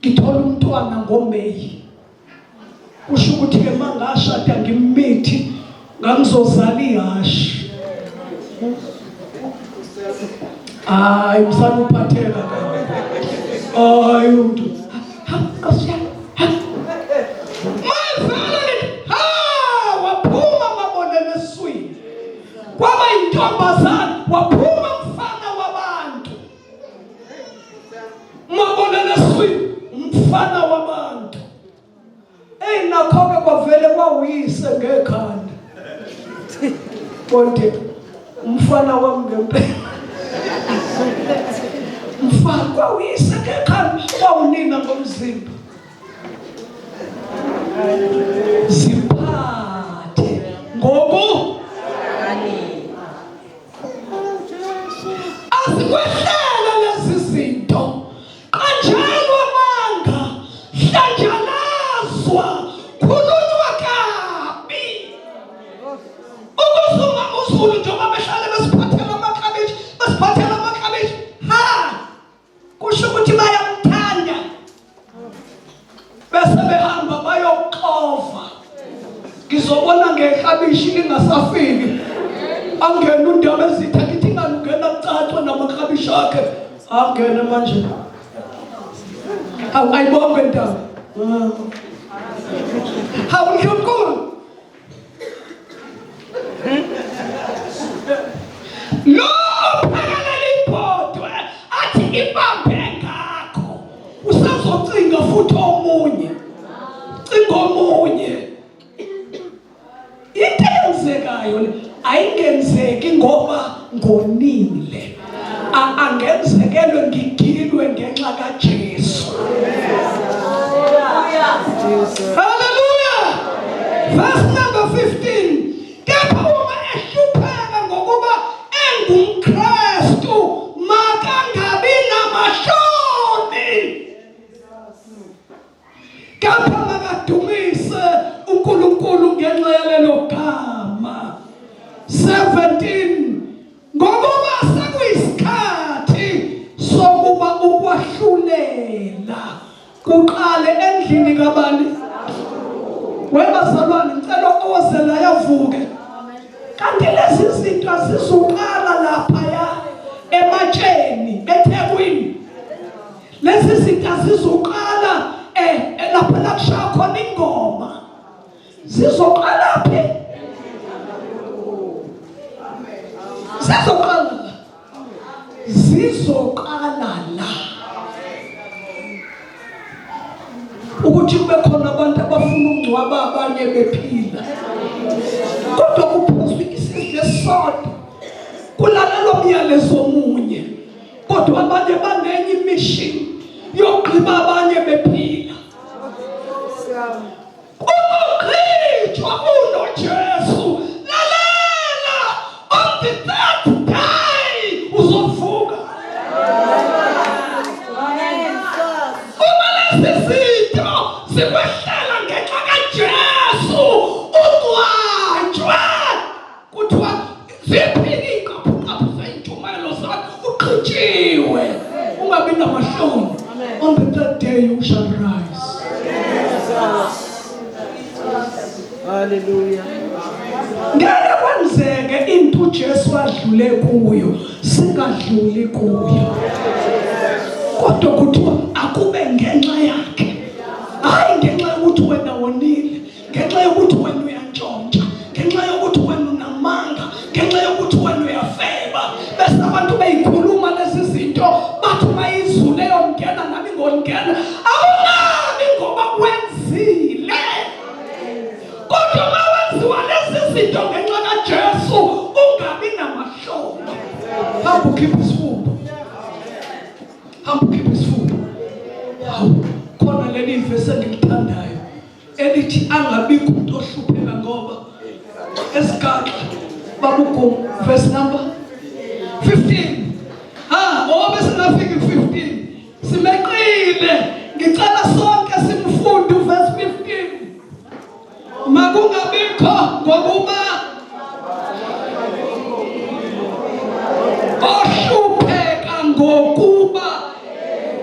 ngithola umntwana ngoMay. Kusho ukuthi ke mangashada ngimmithi ngangizozala ihashi. Hayi msana uphatheka kabi. Hayi umuntu. Ha, Nkosi yami. Ha. Mayivele lithi ha waphuma mabonene eswini. Kwaba intombazana waphuma mfana wabantu. Mabonene eswini umfana wabantu. Ey nakho ke kwavele kwawuyise ngekhanda. Konke umfana wami ngempela. Mfana kwawuyise ngekhanda kwawunina ngomzimba. Ziphathe ngoku Azikwehlele lezi zinto. Qanjelwa amanga, hlanjalazwa, khulunywa kabi. Ukuze umama uZulu njengoba behlale besiphathela amaklabishi, besiphathela amaklabishi, ha! Kusho ukuthi bayamthanda. Bese behamba bayoxova. Ngizobona ngeklabishi lingasafiki. Angene undaba ezitha ngithi ingane ungena kucacwe namaklabishi akhe. Angene manje. Hawu ayibonge ndaba. Hawu Ndlunkulu. Lo ophakelela ibhodwe athi ibambe ngakho usazocinga futhi omunye cinga omunye into eyenzekayo le ayingenzeki ngoba ngonile angenzekelwe ngigilwe ngenxa kaJesu. Hallelujah. Verse number 15. Kepha uma ehlupheka ngokuba engumKristu makangabi namahloni. Kepha makadumise uNkulunkulu ngenxa yalelo gama. 17 Ngokuba sekuyisikhathi sokuba ukwahlulela kuqale endlini kabani? Webazalwane ngicela owozela yavuke. Kanti lezi zinto azizuqala laphaya ematsheni eThekwini. Lezi zinto azizuqala eh, eh lapha la kushaya khona ingoma. Zizoqala phi? Zizoqala la. Zizoqala la. Ukuthi kube khona abantu abafuna ukungcwaba abanye bephila. Kodwa kuphuzwa isidlo esisodwa. Kulalelwa umyalezo omunye. Kodwa abanye banenye imission yokugqiba abanye bephila. Ugqitshwa unoJesu. Lalela, on the third day uzovuka. Uma lezi zinto zikwehlela ngenxa kaJesu, ungcwatshwe. Kuthiwa ziphile iy'qaphuqaphu zey'ntshumayelo zakho, ugqitshiwe. Ungabi namahloni. On the third day you shall rise. Hallelujah. Ngeke kwenzeke into uJesu adlule kuyo singadluli kuyo. Kodwa kuthiwa akube ngenxa yakhe. Hayi ngenxa yokuthi wena wonile. ngenxa yokuthi wena uyantshontsha ngenxa yokuthi wena unamanga ngenxa yokuthi wena uyafeba bese abantu beyikhuluma lezi zinto bathi uma izulu eyongena nami ngongena awunabi ngoba wenzile kodwa uma wenziwa lezi zinto ngenxa kaJesu ungabi namahloni hamba ukhiphe isifuba hamba ukhiphe isifuba hawu khona leli vesi engilithandayo elithi angabikho umuntu ohlupheka ngoba esigaxa babugumu verse number 15 ha ngoba singafiki ku 15 simeqile Ngicela sonke simfunde uverse 15. Makungabikho ngokuba ohlupheka ngokuba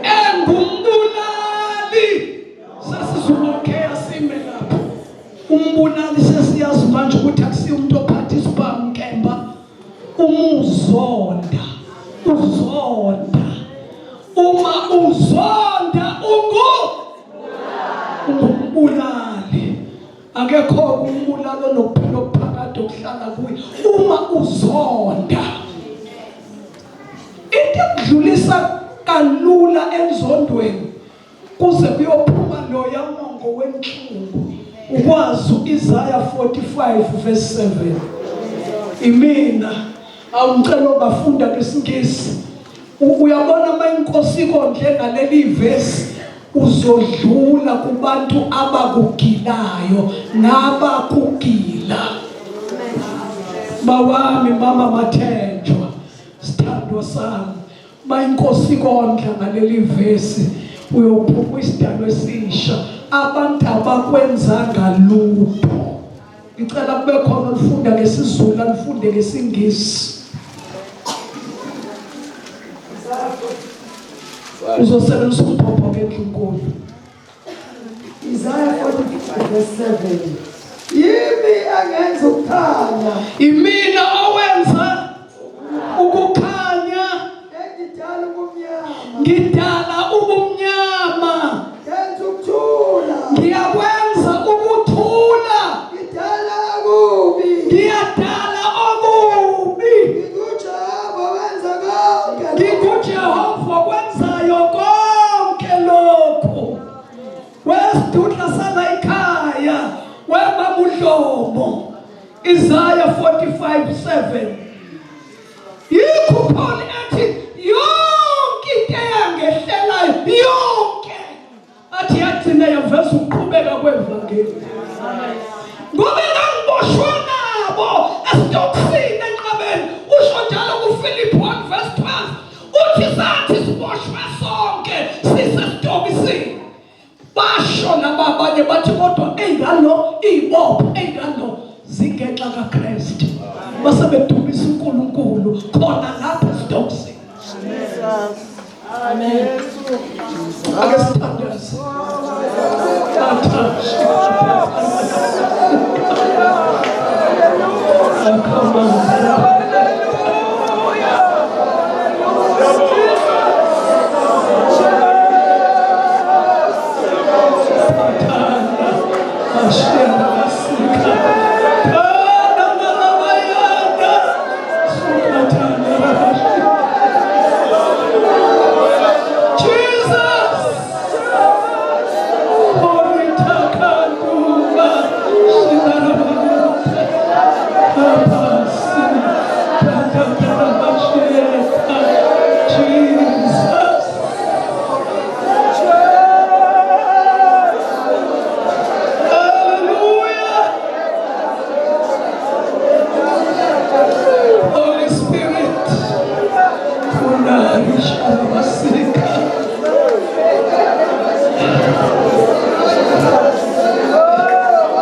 engumbulali. Sesizulokheya sime lapho. Umbulali sesiyazi manje ukuthi akusiyo umuntu ophatha isibhamu nkemba. Uma uzonda, uzonda. Uma uzonda ungumbulali. Akekho umbulali onokuphila okuphakade okuhlala kuye. Uma uzonda, into ekudlulisa kalula enzondweni kuze kuyophuma loya mongo wenhlungu ukwazi uIsaiah 45 verse 7. Imina awungicela obafunda ngesingisi. Uyabona uma inkosi ikondle ngaleli verse, uzodlula kubantu abakugilayo nabakugila. Bawami, mama Mathenjwa, sithandwa sami, uma inkosi ikondla ngaleli vesi, uyophuma isidalwa esisha. Abantu abakwenzanga lutho. Ngicela kube khona olufunda ngesiZulu, alifunde ngesingisi. Uzosebenzisa umbhobho ngendlunkulu. Isaiah 45 verse 7. Yimi engenza ukukhanya. Imina owenza ukukhanya. Engidala ubumnyama. Ngidala ubumnyama. Ngenza ukuthula. Ngiyakwenza ukuthula. Ngidala okubi. Ngiyadala okubi. NginguJehova wenza konke. NginguJehova kwenzayo konke lokhu. Wesidudla sala ekhaya, webaba uDlomo. Isaiah 45:7. Yikho Paul ethi yonke into eyangehlelayo yonke athi yagcina yaveza ukuqhubeka kwevangeli. Ngoba ngangiboshwe nabo esitokisini enqabeni, usho njalo kuFilipi 1 verse 12, uthi sathi siboshwe sonke sisesitokisini, basho laba abanye bathi kodwa eyingalo iyibopho eyingalo zingenxa kaKristu, base bedumisa uNkulunkulu khona lapha esitokisini. Amen. Ake sithandaze. Jesus! Oritakanduma, Shinarabayata, Abasi, Tatatarabasheta, Jesus! Hallelujah! Holy Spirit, Kunarisharabasika.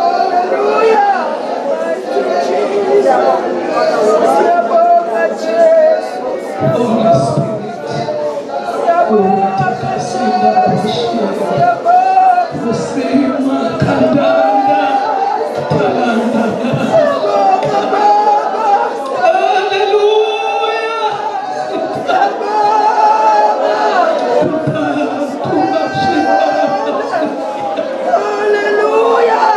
Hallelujah. Siyabonga Jesu. Holy Spirit, Utakasindabashia. Siyabonga. Usima kandanda, talanda. Siyabonga Baba. Hallelujah! Baba. Hallelujah.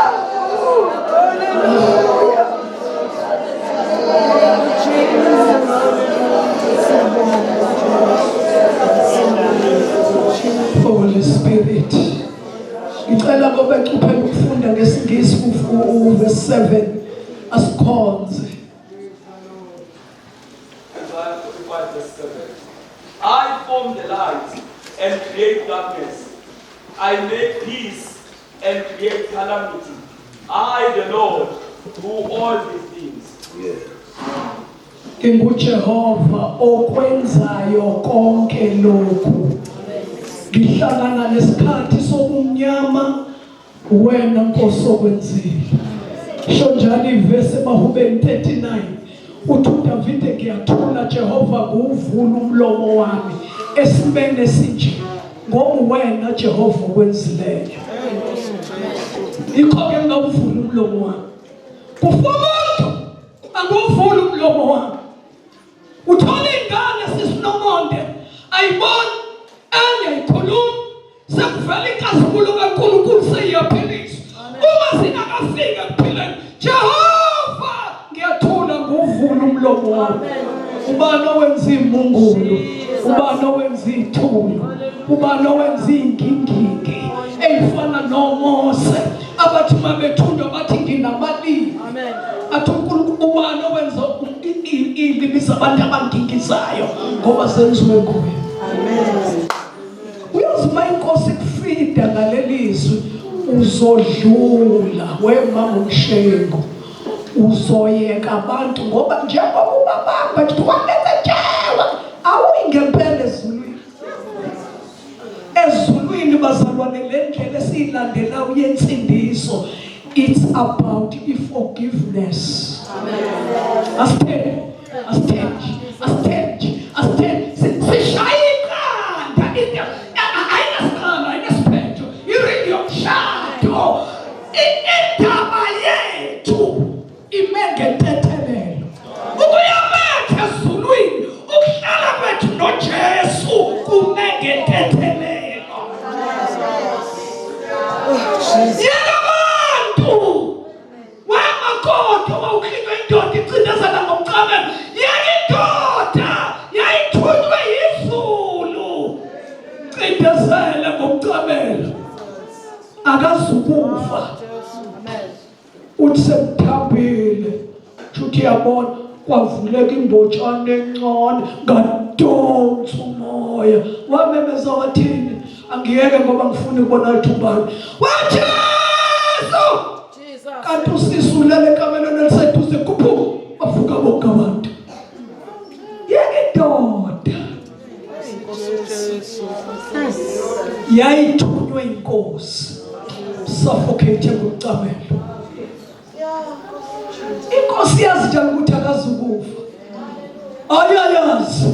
Hallelujah. Jesus. Holy Spirit. Ngicela ngoba ecuphela ukufunda ngesingisi uverse 7 asikhonze. Isaiah 45 verse 7. I form the light and create darkness. I make peace and create calamity. I, the Lord, do all these things. NginguJehova okwenzayo konke lokhu. Ngihlangana nesikhathi sobumnyama wena Nkosi okwenzile. Sho njalo ivesi emahubeni 39 uthi uDavide ngiyathula Jehova nguvula umlomo wami esimeni esinje ngoba wena Jehova okwenzileyo. Yikho ke ngawuvula umlomo wami. Kufa umuntu angiwuvuli umlomo wami. Uthola ingane sisinomonde ayiboni enye ikhuluma sekuvela inkazimulo kaNkulunkulu seyiyaphiliswa uma singakafiki ekuphileni Jehova ngiyathula nguvula umlomo wami ubani owenza imungulu ubani owenza ithulu ubani owenza ingingingi eyifana noMose abathi mabethundwa bathi nginamalimi athi uNkulunkulu ubani owenza iy'limi zabantu abangingizayo ngoba zenziwe nguye Amen. Uyazi uma inkosi ikufida ngaleli zwi uzodlula wemama umshengu uzoyeka abantu ngoba njengoba ubabamba nje walenza njewa awuyi ngempela ezulwini ezulwini bazalwane le ndlela esiyilandelayo yensindiso it's about i-forgiveness asitheni asitheni asitheni asitheni sishaya iqanda into ayinasiqalo ayinasiphetho iringi yomshado indaba yethu ime ngentethelelo ukuya kwethu ezulwini ukuhlala kwethu noJesu kume ngentethelelo yeka abantu wamakoti wawuklinywa indoda icindezela ngomcamelo yeka indoda yayithunywe yizulu cindezele ngomcamelo akazukufa uthi sekuthambile shuthi yabona kwavuleka imbotshana encane ngadonsa umoya wamemeza wathini angiyeke ngoba ngifuna ukubona ithumbane wajesu kanti usisi ulele ekamelweni eliseduze khuphuka bavuka bonke abantu yeke indoda yayithunywe inkosi suffocate ngomcamelo inkosi yazi njani ukuthi akazukufa ayayazi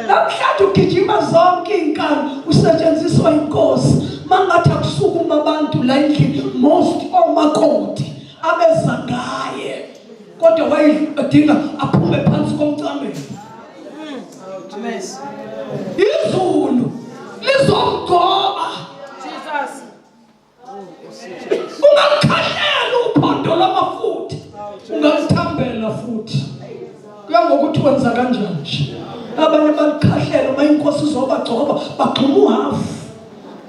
namhlanje ugijima zonke iy'nkani usetshenziswa inkosi mangathi akusukuma abantu la endlini most omakoti abeza ngaye kodwa wayedinga aphume phansi komcamelo izulu lizomgcoba ungalukhahlela uphondo lwamafutha ungaluthambela futhi kuya ngokuthi wenza kanjani nje abanye balikhahlela uma inkosi izobagcoba bagxuma uhafu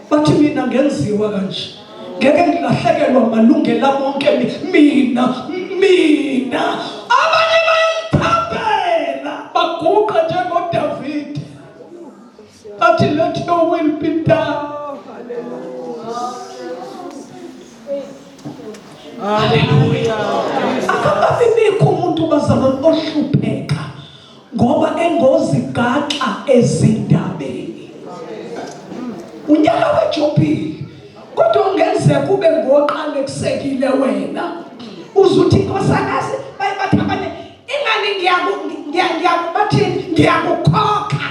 bathi mina ngenziwa kanje ngeke ngilahlekelwa amalungelo ami onke mina mina abanye bayalithambela baguqa njengoDavide bathi let your will be done Haleluya akababikho umuntu bazalwane ohlupheka ngoba engozigaxa ezindabeni unyaka wejubili kodwa ungenzeka ube ngoqale kusekile wena uzuthi inkosakazi baye bathi abanye ingani ngiyaku ngiyaku bathi ngiyakukhokha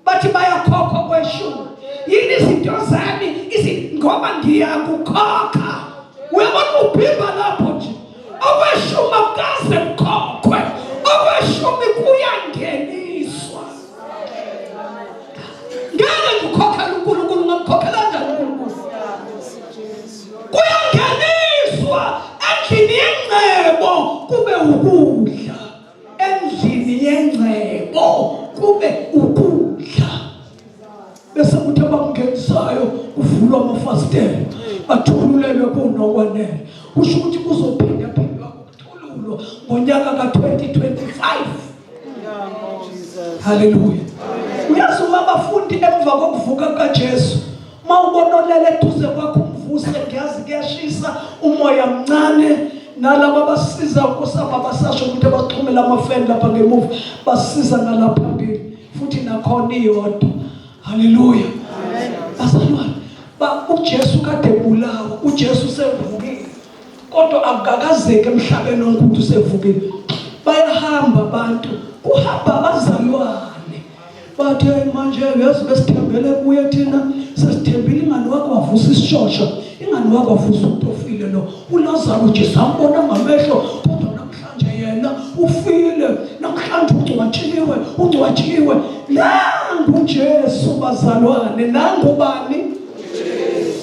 bathi bayakhokha kweshumi yini izinto zami ngoba ngiyakukhokha uyabona ubhimba lapho nje okweshumi akukaze kukhokhwe okweshumi kuyangeniswa ngeke ngikhokhele uNkulunkulu ngamkhokhela kanjani uNkulunkulu kuyangeniswa endlini yengcebo kube ukudla endlini yengcebo kube ukudla bese kuthi abamngenisayo kuvulwa amafasitela bathululelwe kunokwanele kusho ukuthi kuzophinda phindwa ukuthululwa ngonyaka ka-2025 haleluya uyazi uma abafundi emva kokuvuka kukajesu uma ubona olele eduze kwakho umvuse ngiyazi kuyashisa umoya mncane nalaba abasiza kusaba basasho ukuthi abaxhumela amafeni lapha ngemuva basiza ngalaphambili futhi nakhona iyodwa haleluya Bazalwane, ba uJesu kade ebulawa, uJesu usevukile. Kodwa akukakazeki emhlabeni wonke ukuthi usevukile. Bayahamba abantu, kuhamba abazalwane. Bathi hey manje yazi besithembele kuye thina sesithembile ingane wakho wavusa isishosha ingane wakho wavusa umuntu ofile lo uLazaro Jesu ambona ngamehlo kodwa namhlanje yena ufile namhlanje ungcwatshiwe ungcwatshiwe nangu Jesu bazalwane nangu bani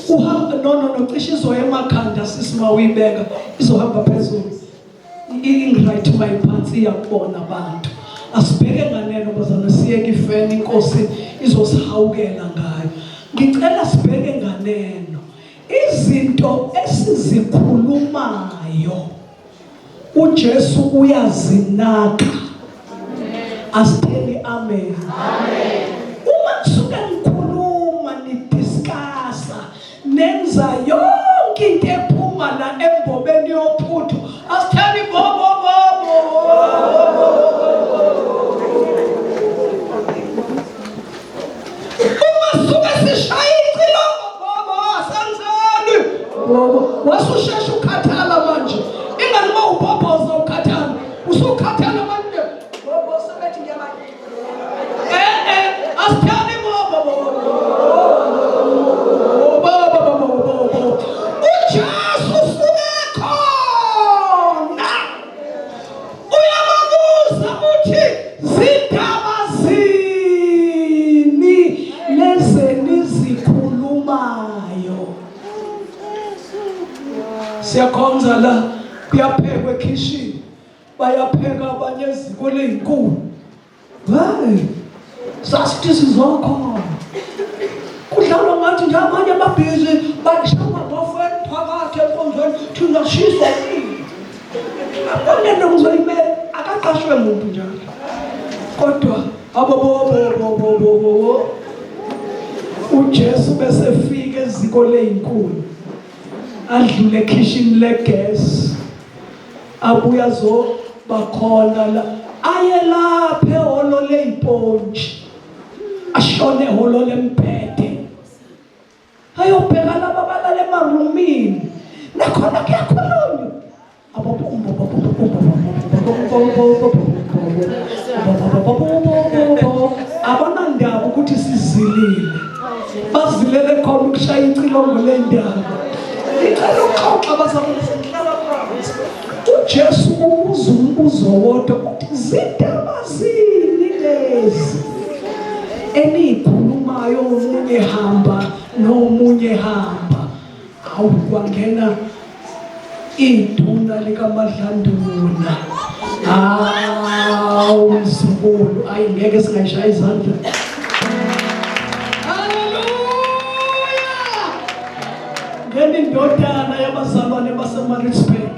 uhamba no no no cishe izoya emakhanda sisi mawuyibeka izohamba phezulu ingright uma iphansi iyakubona abantu asibheke nganeno bazalwane siyeke ifeni inkosi izosihawukela ngayo ngicela sibheke nganeno izinto esizikhulumayo uJesu uyazinaka asitheni amen amen uma kusuke nikhuluma nidiscussa nenza yonke into ephuma la embobeni yophuthu asitheni bobo bobo uma suke sishaya icilongo bobo asenzeni bobo wasushesha ukhathala manje ingani uma ubhobhoza ukhathala usukhathala manje bobo sebethi ngiyaba eh eh asitheni bobo bobo bobo bobo bobo uJesu usuke khona Uyababuza uthi zindaba zini lezi nizikhulumayo. Siyakhonza la kuyaphekwa ekhishini bayapheka abanye eziko lezinkulu. Hey sasithi sizokhona. Kudlalwa ngathi nje abanye ababhizi bashawa bafweni phakathi enkonzweni thina shiswa umlilo. Akona ngizoyimela akaqashwe muntu njalo. Kodwa abo bo bo bo bo bo bo uJesu bese fika eziko lezinkulu adlule ekhishini legas abuya azoba khona la aye lapha ehholo leyipontshi ashone ehholo lembhede ayobheka laba balala emarumini nakhona kuyakhulunywa abanandaba ukuthi sizilile bazilele khona ukushaya icilongo lendaba ngicela ukuxoxa bazalwane sengihlala phansi uJesu ubuza umbuzo wodwa uthi zindaba zini lezi eniyikhulumayo omunye hamba nomunye hamba hawu kwangena iduna likaMadlanduna hawu mzukulu ayi ngeke singayishaya izandla haleluya ngena indodana yabazalwane baseMaritzburg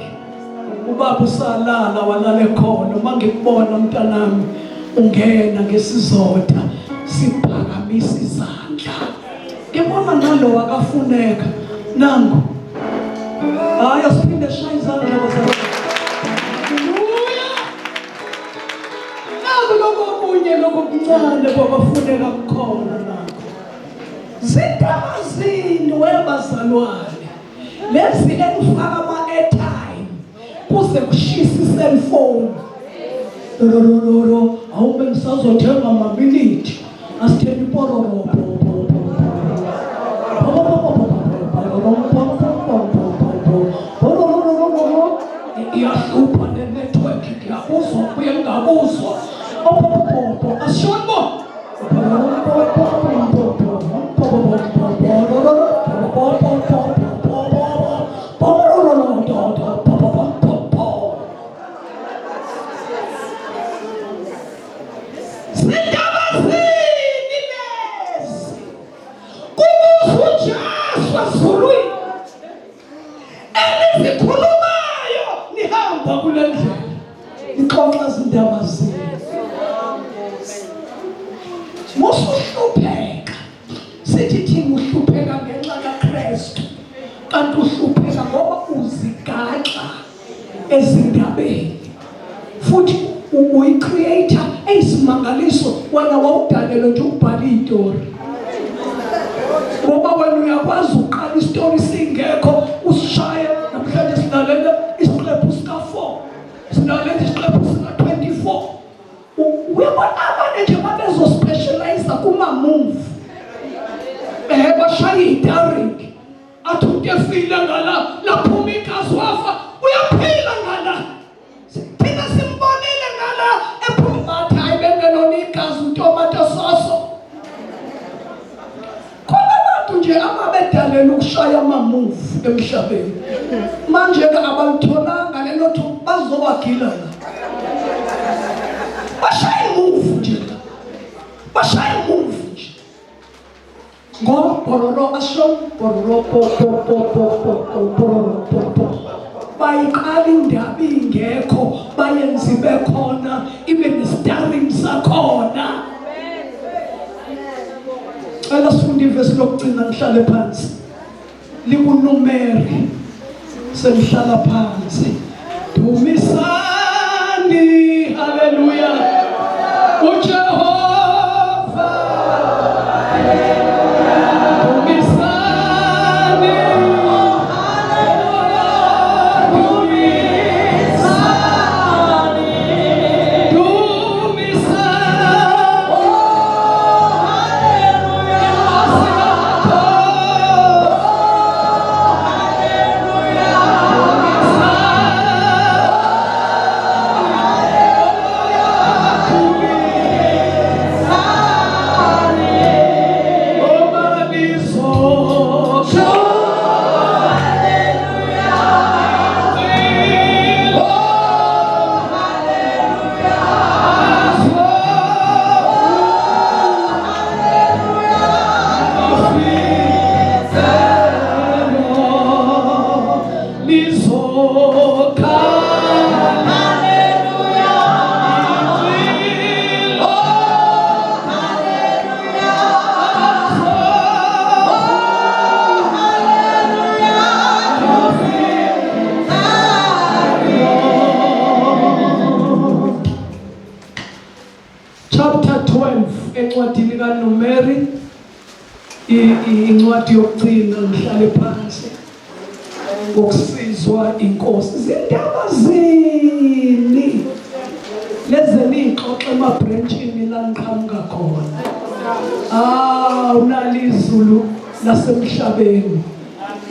ubaba usalala walala ekhona uma ngikubona mntanami ungena ngesizotha siphakamisa izandla ngibona nalo akafuneka nangu hayi asiphinde shaya izandla bazalwane haleluya naku lokho okunye lokho kuncane kwabafuneka kukhona nakho zindaba zini webazalwane lezi enifaka ama-airtime kuze kushise i-cellphone lolololo awube ngisazothenga amaminithi asitheni ipororo iyahlupha le network ngiyakuzwa kuye ngingakuzwa opopopopo asishoni bo Zindaba zini lezi? Kubuza uJesu ezulwini enizikhulumayo nihamba kule ndlela nixoxa izindaba zini. Musuhlupheka sithi thina uhlupheka ngenxa kaKristu kanti uhlupheka ngoba uzigaxa ezindabeni futhi uyi-creator eyisimangaliso wena wawudalelwe nje ukubhala iy'tori. Isitori singekho usishaye namhlanje silalela isiqephu sika-4 silalela isiqephu sika-24. Uyabona abanye nje babezospecialize kuma-move bashaya itaring athi umuntu efile ngala laphuma igazi wafa uyaphila ngala thina simbonile ngala ephuma bathi hayi bengelona igazi utomato soso khona abantu nje ababedalela ukushaya ama-move emhlabeni manje-ke abalitholanga lelo thuba bazobagila la bashaya imove nje la bashaya imove nje ngobhololo asho bhololo po po po po po po bololo po po bayiqala indaba ingekho bayenza ibe khona ibe nestarring sakhona cela sifunde ivesi lokugcina ngihlale phansi likunumeri selihlala phansi dumisani haleluya uJehova dumisani dumisani dumisani Chapter 12 encwadini kaNumeri incwadi yokugcina ngihlale phansi ngokusizwa inkosi zindaba zini lezi nixoxe emabranchini la niqhamuka khona ah unali izulu lasemhlabeni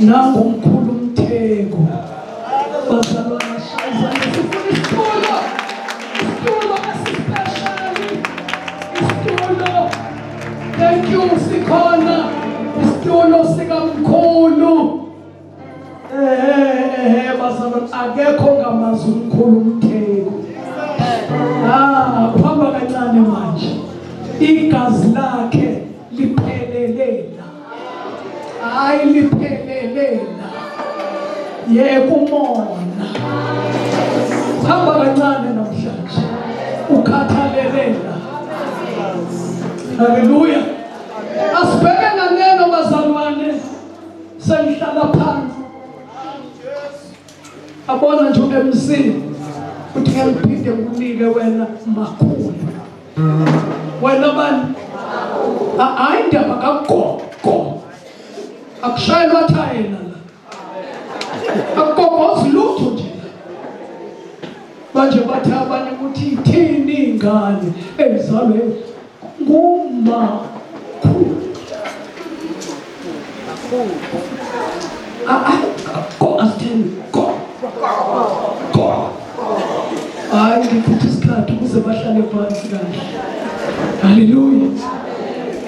nangu umkhulu umtheko bazalwana shayizana sifuna isitulo isitulo esispeshali isitulo Thank you sikhona isitulo sikamkhulu. Eh eh bazalwane akekho ngamazi umkhulu umtheko. Ah uhamba kancane manje. Igazi lakhe liphelele la. Hayi liphelele la. Yeka umona. Hamba kancane namhlanje. Ukhathalele la. Haleluya. Asibheke nganeno bazalwane. Sengihlala phansi. Abona nje uMC uthi ngeke ngiphinde ngikunike wena makhulu. Wena bani? Hayi indaba kagogo. Akushayelwa thayela la. Akugogozi lutho nje. Manje bathi abanye ukuthi ithini ingane ezalwe ngumakhulu. Go asitheni go. Go. Hayi ngiphutha isikhathi ukuze bahlale phansi kahle. Haleluya.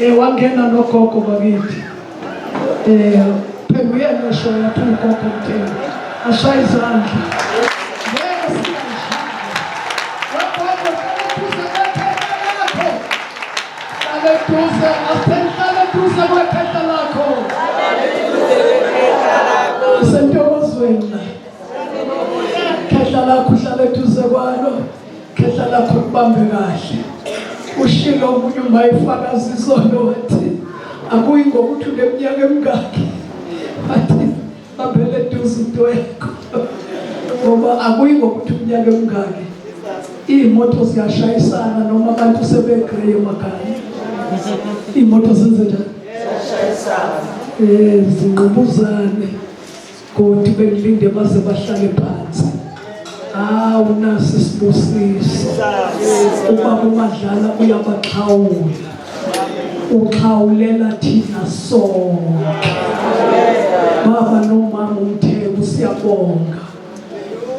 Eh wangena nogogo bakithi. Eh phela uyena osho yathi ugogo mtheni. Ashaya izandla. Ngeke singashaya. Wagogo hlala eduze kwekhehla lakho. Hlala eduze, asitheni hlala eduze kwekhehla lakho. Usentokozweni la. Khehla lakho uhlala eduze kwalo. Khehla lakho kubambe kahle. Ushilo omunye uma efakaza izolo wathi akuyi ngokuthi uneminyaka emingaki. Wathi bambele eduze into yakho. Ngoba akuyi ngokuthi umnyaka emingaki. Iy'moto ziyashayisana noma abantu sebegrey emakhaya. Iy'moto zenze njani? Eh zingqubuzane kodwa bengilinde baze bahlale phansi. Hawu nasi sibusiso. Ubaba uMadlala uyabaxhawula. Uxhawulela thina sonke. Baba nomama uMthembu siyabonga.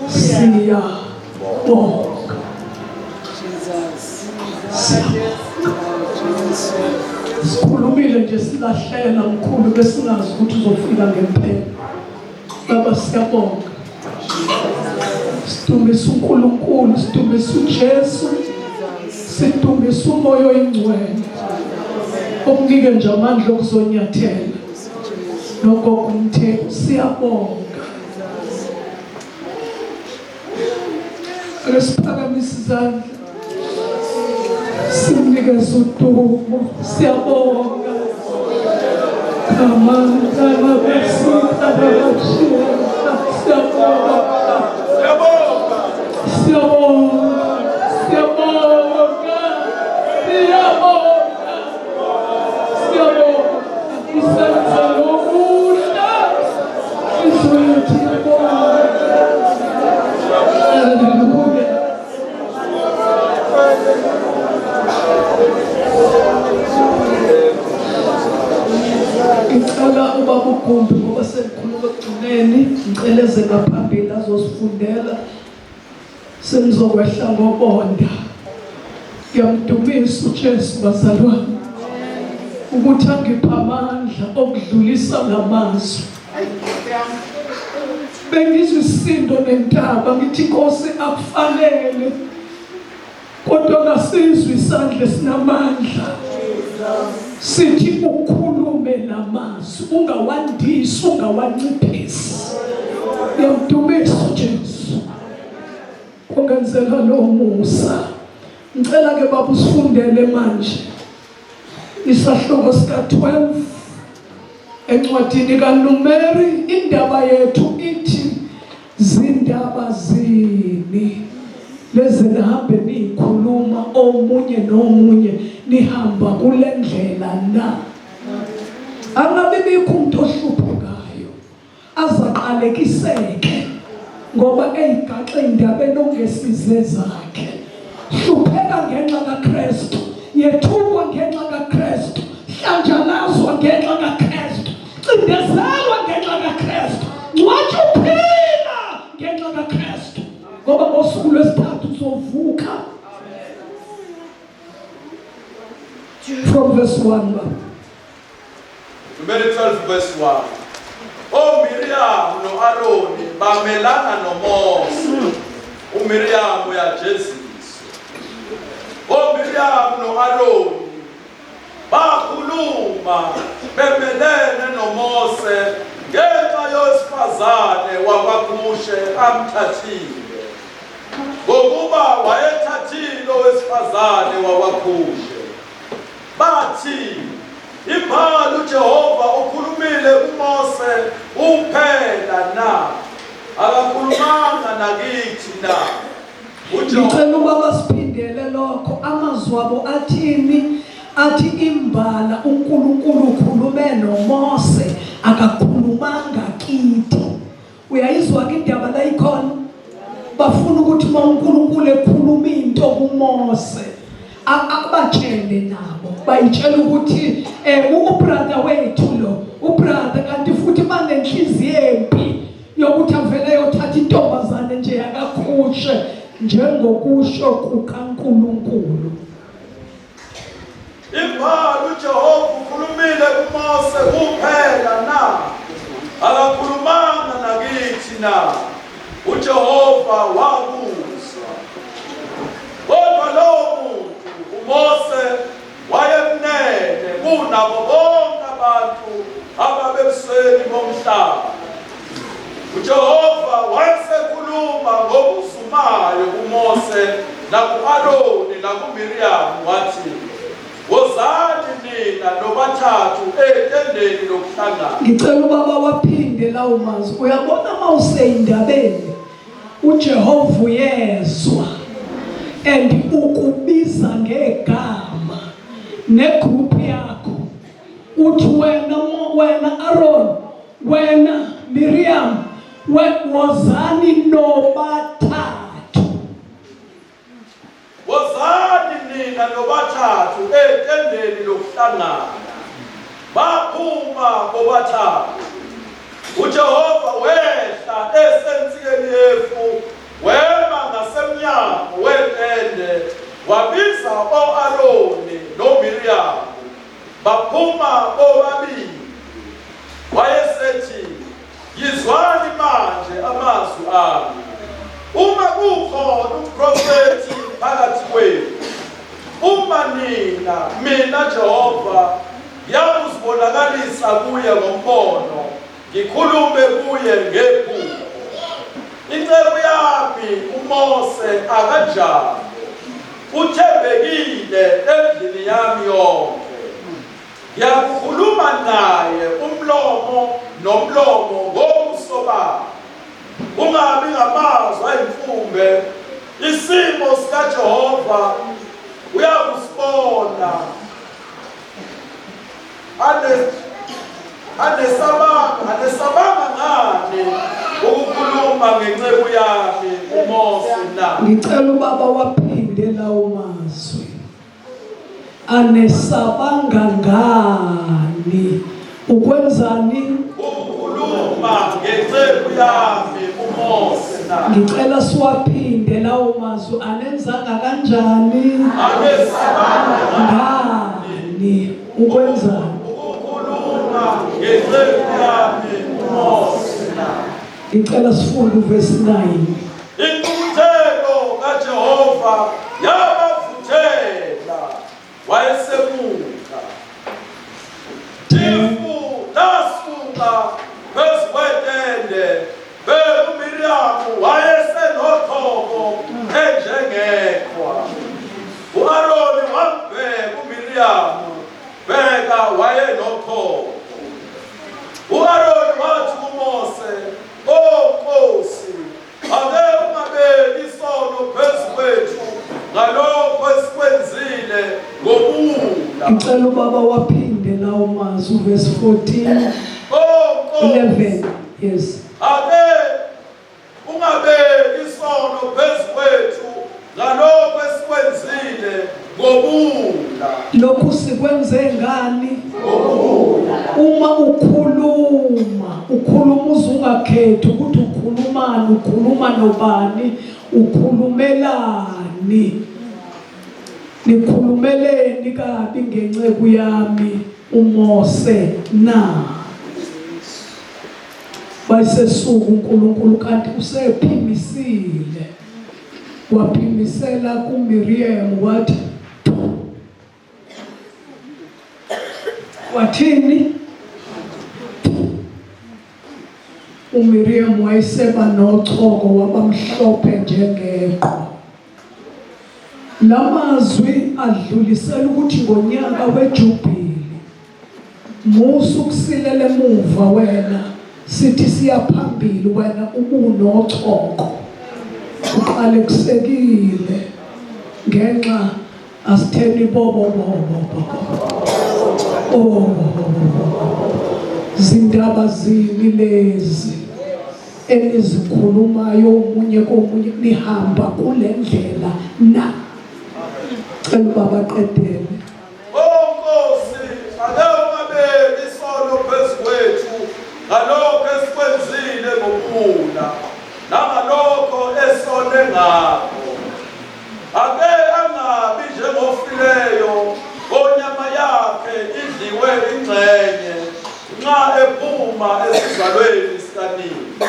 Siyabonga. Sikhulumile nje silahlela mkhulu besingazi ukuthi uzofika ngempela. Baba siyabonga. Sidumise uNkulunkulu, sidumise uJesu. Sidumise uMoya oyiNgcwele. Okunike nje amandla okuzonyathela. Nogogo uMthembu siyabonga. Ake siphakamise izandla simnikeze udumo siyabonga siyabonga siyabonga siyabonga siyabonga siyabonga isenza lokuhle izwe lethu iyabonga haleluya Ngicela ubaba uGumbi ngoba sengikhuluma ekugcineni ngicela eze ngaphambili azosifundela Sengizokwehla ngobonda. Ngiyamdumisa uJesu bazalwane. Ukuthi angipha amandla okudlulisa lamazwi. Bengizwa isindo nentaba ngithi Nkosi akufanele. Kodwa ngasizwa isandla esinamandla. Sithi ukhulume lamazwi ungawandisi ungawanciphisi. Ngiyamdumisa uJesu. Kungenzeka lo musa. Ngicela ke baba usifundele manje isahluko sika 12 encwadini kaNumeri indaba yethu ithi zindaba zini lezi nihambe niyikhuluma omunye nomunye nihamba kule ndlela na angabibikho umuntu ohluphekayo azaqalekiseke ngoba eyigaxe indabeni ongesize zakhe hlupheka ngenxa kaKristu yethukwa ngenxa kaKristu hlanjalazwa ngenxa kaKristu cindezelwa ngenxa kaKristu ngcwatshwa uphila ngenxa kaKristu ngoba ngosuku lwesithathu uzovuka from verse 1 baba Numeri 12 verse 1. OMiriyamu no-Aroni bamelana noMose. UMiriyamu uyajeziswa. OMiriyamu no-Aroni bakhuluma bemelene noMose ngenxa yowesifazane wakwaKushe amthathile. Ngokuba wayethathile owesifazane wakwaKushe. Bathi, Imbala uJehova ukhulumile kuMose kuphela na? Akakhulumanga nakithi na? Ngicela ubaba siphindele lokho amazwi abo athini athi imbala uNkulunkulu ukhulume noMose akakhulumanga kithi Uyayizwa ke indaba la ikhona? Bafuna ukuthi uma uNkulunkulu ekhuluma into kuMose abatshele nabo bayitshela ukuthi eh ubrother wethu lo ubrother kanti futhi banenhliziyo empi yokuthi avele yothatha intombazane nje yakakhushe njengokusho kukaNkulunkulu Imbala uJehova ukhulumile kuMose kuphela na? Akakhulumanga nakithi na? UJehova wakuzwa. Kodwa lowo muntu uMose wayemnene kunabo bonke abantu ababebusweni bomhlaba. UJehova wayesekhuluma ngokuzumayo kuMose naku-Aroni nakuMiriyamu wathi, Wozani nina nobathathu etendeni lokuhlangana. Ngicela ubaba waphinde lawo mazwi. Uyabona uma useyindabeni uJehova uyezwa and ukubiza ngegama negroup yakho. Uthi wena wena Aaron, wena Miriam, wozani nobathathu. Wozani nina nobathathu etendeni lokuhlangana. Baphuma bobathathu. UJehova wehla esensikeni yefu wema ngasemnyango wetende wabiza o-Aroni noMiriyamu baphuma bobabili. Wayesethi, Yizwani manje amazwi ami. Uma kukhona umprofethi phakathi kwenu, uma nina, mina Jehova, ngiyakuzibonakalisa kuye ngombono, ngikhulume kuye ngephupho. Inceku yami uMose akanjalo, uthembekile endlini yami yonke. Ngiyakukhuluma naye umlomo nomlomo ngokusobala, ungabi ngamazwi ayimfumbe. Isimo sikaJehova uyakusibona. Anesabanga anesabanga ngani ukukhuluma ngenceku yami uMose na? Ngicela ubaba waphinde lawo mazwi. Anesabanga ngani ukwenzani? Ukukhuluma ngenceku yami uMose na? Ngicela siwaphinde lawo mazwi anenzanga kanjani? Anesabanga ngani ukwenzani? Ukukhuluma ngenceku yami uMose na? Ngicela sifunde uvesi 9. Intukuthelo kaJehova yabavuthela, wayesemuka. Ifu lasuka phezu kwetende, bheka uMiriyamu wayesenochoko enjengeqhwa. U-Aroni wambheka uMiriyamu, bheka wayenochoko. U-Aroni wathi kuMose, O Nkosi, ake ungabeki isono phezu kwethu ngalokho esikwenzile ngobuwula. Ngicela ubaba waphinde lawo mazwi uverse 14 O Nkosi, 11 yes. Ake ungabeki isono phezu kwethu ngalokho esikwenzile ngobuwula. Lokhu sikwenze ngani? Uma ukhuluma, ukhuluma uze ungakhethi ukuthi ukhulumani, ukhuluma nobani, ukhulumelani. Nikhulumeleni kabi ngenceku yami uMose na? Wayesesuka uNkulunkulu kanti usephimisile. Waphimisela kuMiriam wathi wathini? uMiriam wayeseba nochoko wabamhlophe njengeqhwa. Lamazwi adlulisela ukuthi ngonyaka weJubili musa ukusilela emuva wena sithi siya phambili wena ubunochoko uqale kusekile ngenxa asitheni bobo bobo bobo oh zindaba zini lezi enizikhulumayo omunye komunye nihamba kule ndlela na cela ubaba qedele O Nkosi, ake ungabeki isono phezu kwethu ngalokho esikwenzile ngobuwula nangalokho esone ngakho. Ake angabi njengofileyo onyama yakhe idliwe ingxenye nxa ephuma esizalweni sikanina.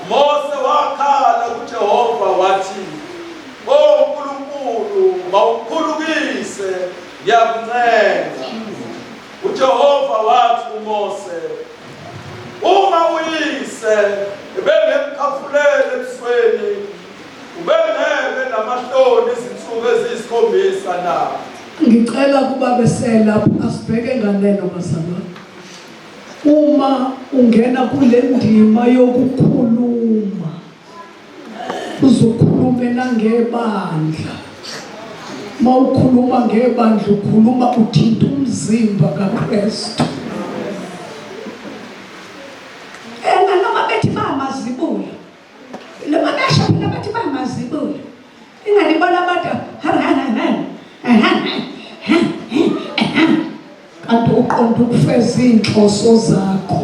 Mose wakhala kuJehova wathi, O Nkulunkulu, mawuphulukise, ngiyakuncenga. UJehova wathi kuMose, uma uyise ebengemkhafulele ebusweni, ubengeke namahloni izinsuku eziyisikhombisa na? Ngicela kuba beselapha asibheke nganeno bazalwane. Uma ungena kule ndima yokukhuluma uzokhulumela ngebandla. Mawukhuluma ngebandla ukhuluma uthinta umzimba kaKristu. Ena noma bethi bamazibulo. Noma besho phela bathi bamazibulo. Ingalibona abantu kanti uqonda ukufeza iy'nhloso zakho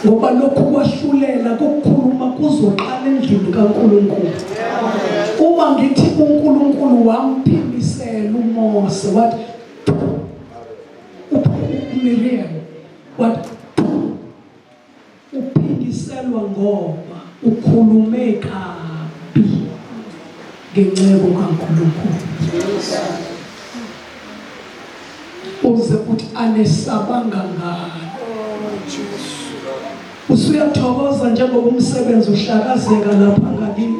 ngoba lokhu kwahlulela kokukhuluma kuzoqala endlini kaNkulunkulu uma ngithi uNkulunkulu wamphimisela uMose wathi uMiriam wathi Uphindiselwa ngoba ukhulume kabi ngenceku kaNkulunkulu. Uze uthi anesabanga ngani. Usuyathokoza njengoba umsebenzi uhlakazeka lapha ngakini.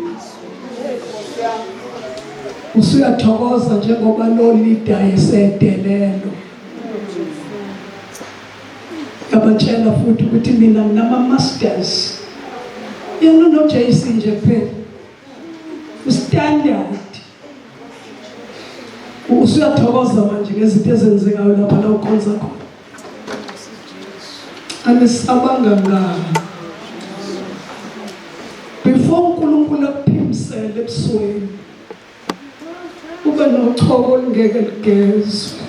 Usuyathokoza njengoba lo leader esedelelo. Yabatshela futhi ukuthi mina nginama-masters. Yena uno-JC nje kuphela. Ustandard. Usuyathokoza manje ngezinto ezenzekayo lapha la ukhonza khona. Anisabanga ngani. Before uNkulunkulu akuphimisele ebusweni ube nochoko olungeke lugezwe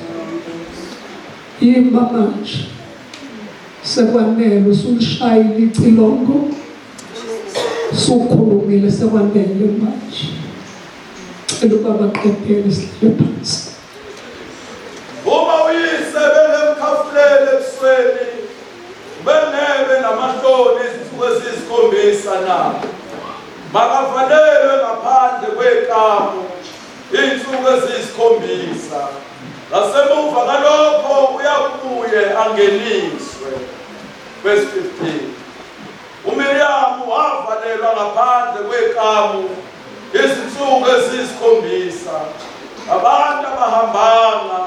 yima manje sekwanele usulishayile icilongo sukhulumile sekwanele manje cela ubaba qedele sihlale phansi uma uyise bengemkhafulele ebusweni benebe namahloni izinsuku eziyisikhombisa na Makavalelwe ngaphandle kwekamu iy'nsuku eziyisikhombisa. Ngasemuva kalokho uyakubuye angeniswe. Verse 15. UMiriyamu wavalelwa ngaphandle kwekamu izinsuku eziyisikhombisa. Abantu abahambanga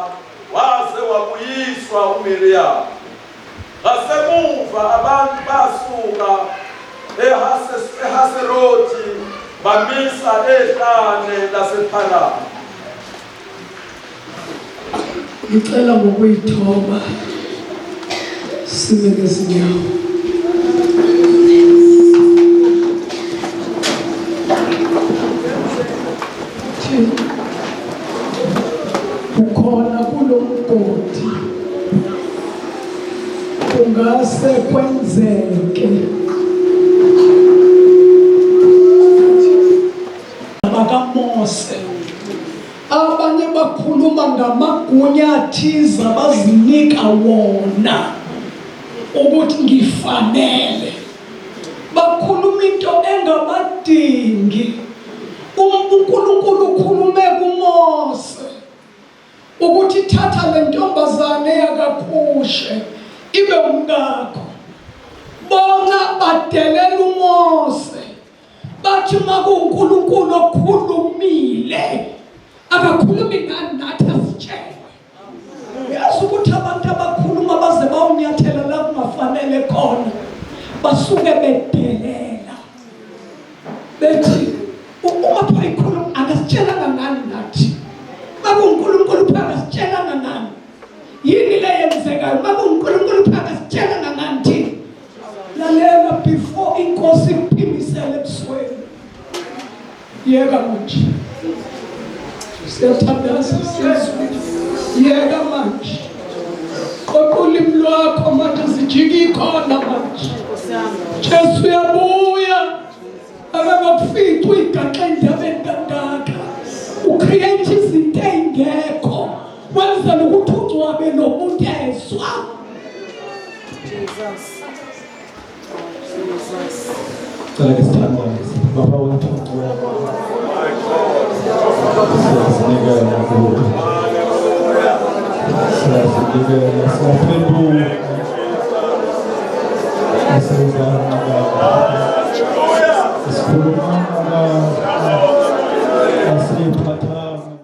waze wabuyiswa uMiriyamu. Ngasemuva abantu basuka eHaserothi bamisa ehlane lasePharani. Ngicela ngokuyithoba sime ngezinyawo. Ukhona kulo mgodi kungase kwenzeke bakaMose abanye bakhuluma ngamagunya athize abazinika wona ukuthi ngifanele bakhuluma into engabadingi uNkulunkulu ukhulume kuMose ukuthi thatha le ntombazane yakaKushe ibe umkakho. Bona badelela uMose bathi makuwuNkulunkulu okhulumile akakhulumi ngani nathi asitshelwe. Uyazi ukuthi abantu abakhuluma baze bawunyathela la kungafanele khona basuke bedelela bethi uma pho ikhuluma akasitshelanga ngani nathi makuwuNkulunkulu pho akasitshelanga ngani yini le yenzekayo makuwuNkulunkulu pho akasitshelanga ngani thina lalela before inkosi ikuphimisele ebusweni yeka manje siyathandaza siyezwa yeka manje qoqa ulimi lwakho manje zijike ikhona manje Jesu uyabuya akakakufici uyigaxa endabeni kangaka ucreate izinto ey'ngekho wenzela ukuthi ungcwabe lo muntu ezwa Jesus. Jesus. Cela ke sithandaze. Baba wethu ongcwele. Siyazinikela kuwe. Siyazinikela, siyaphenduka.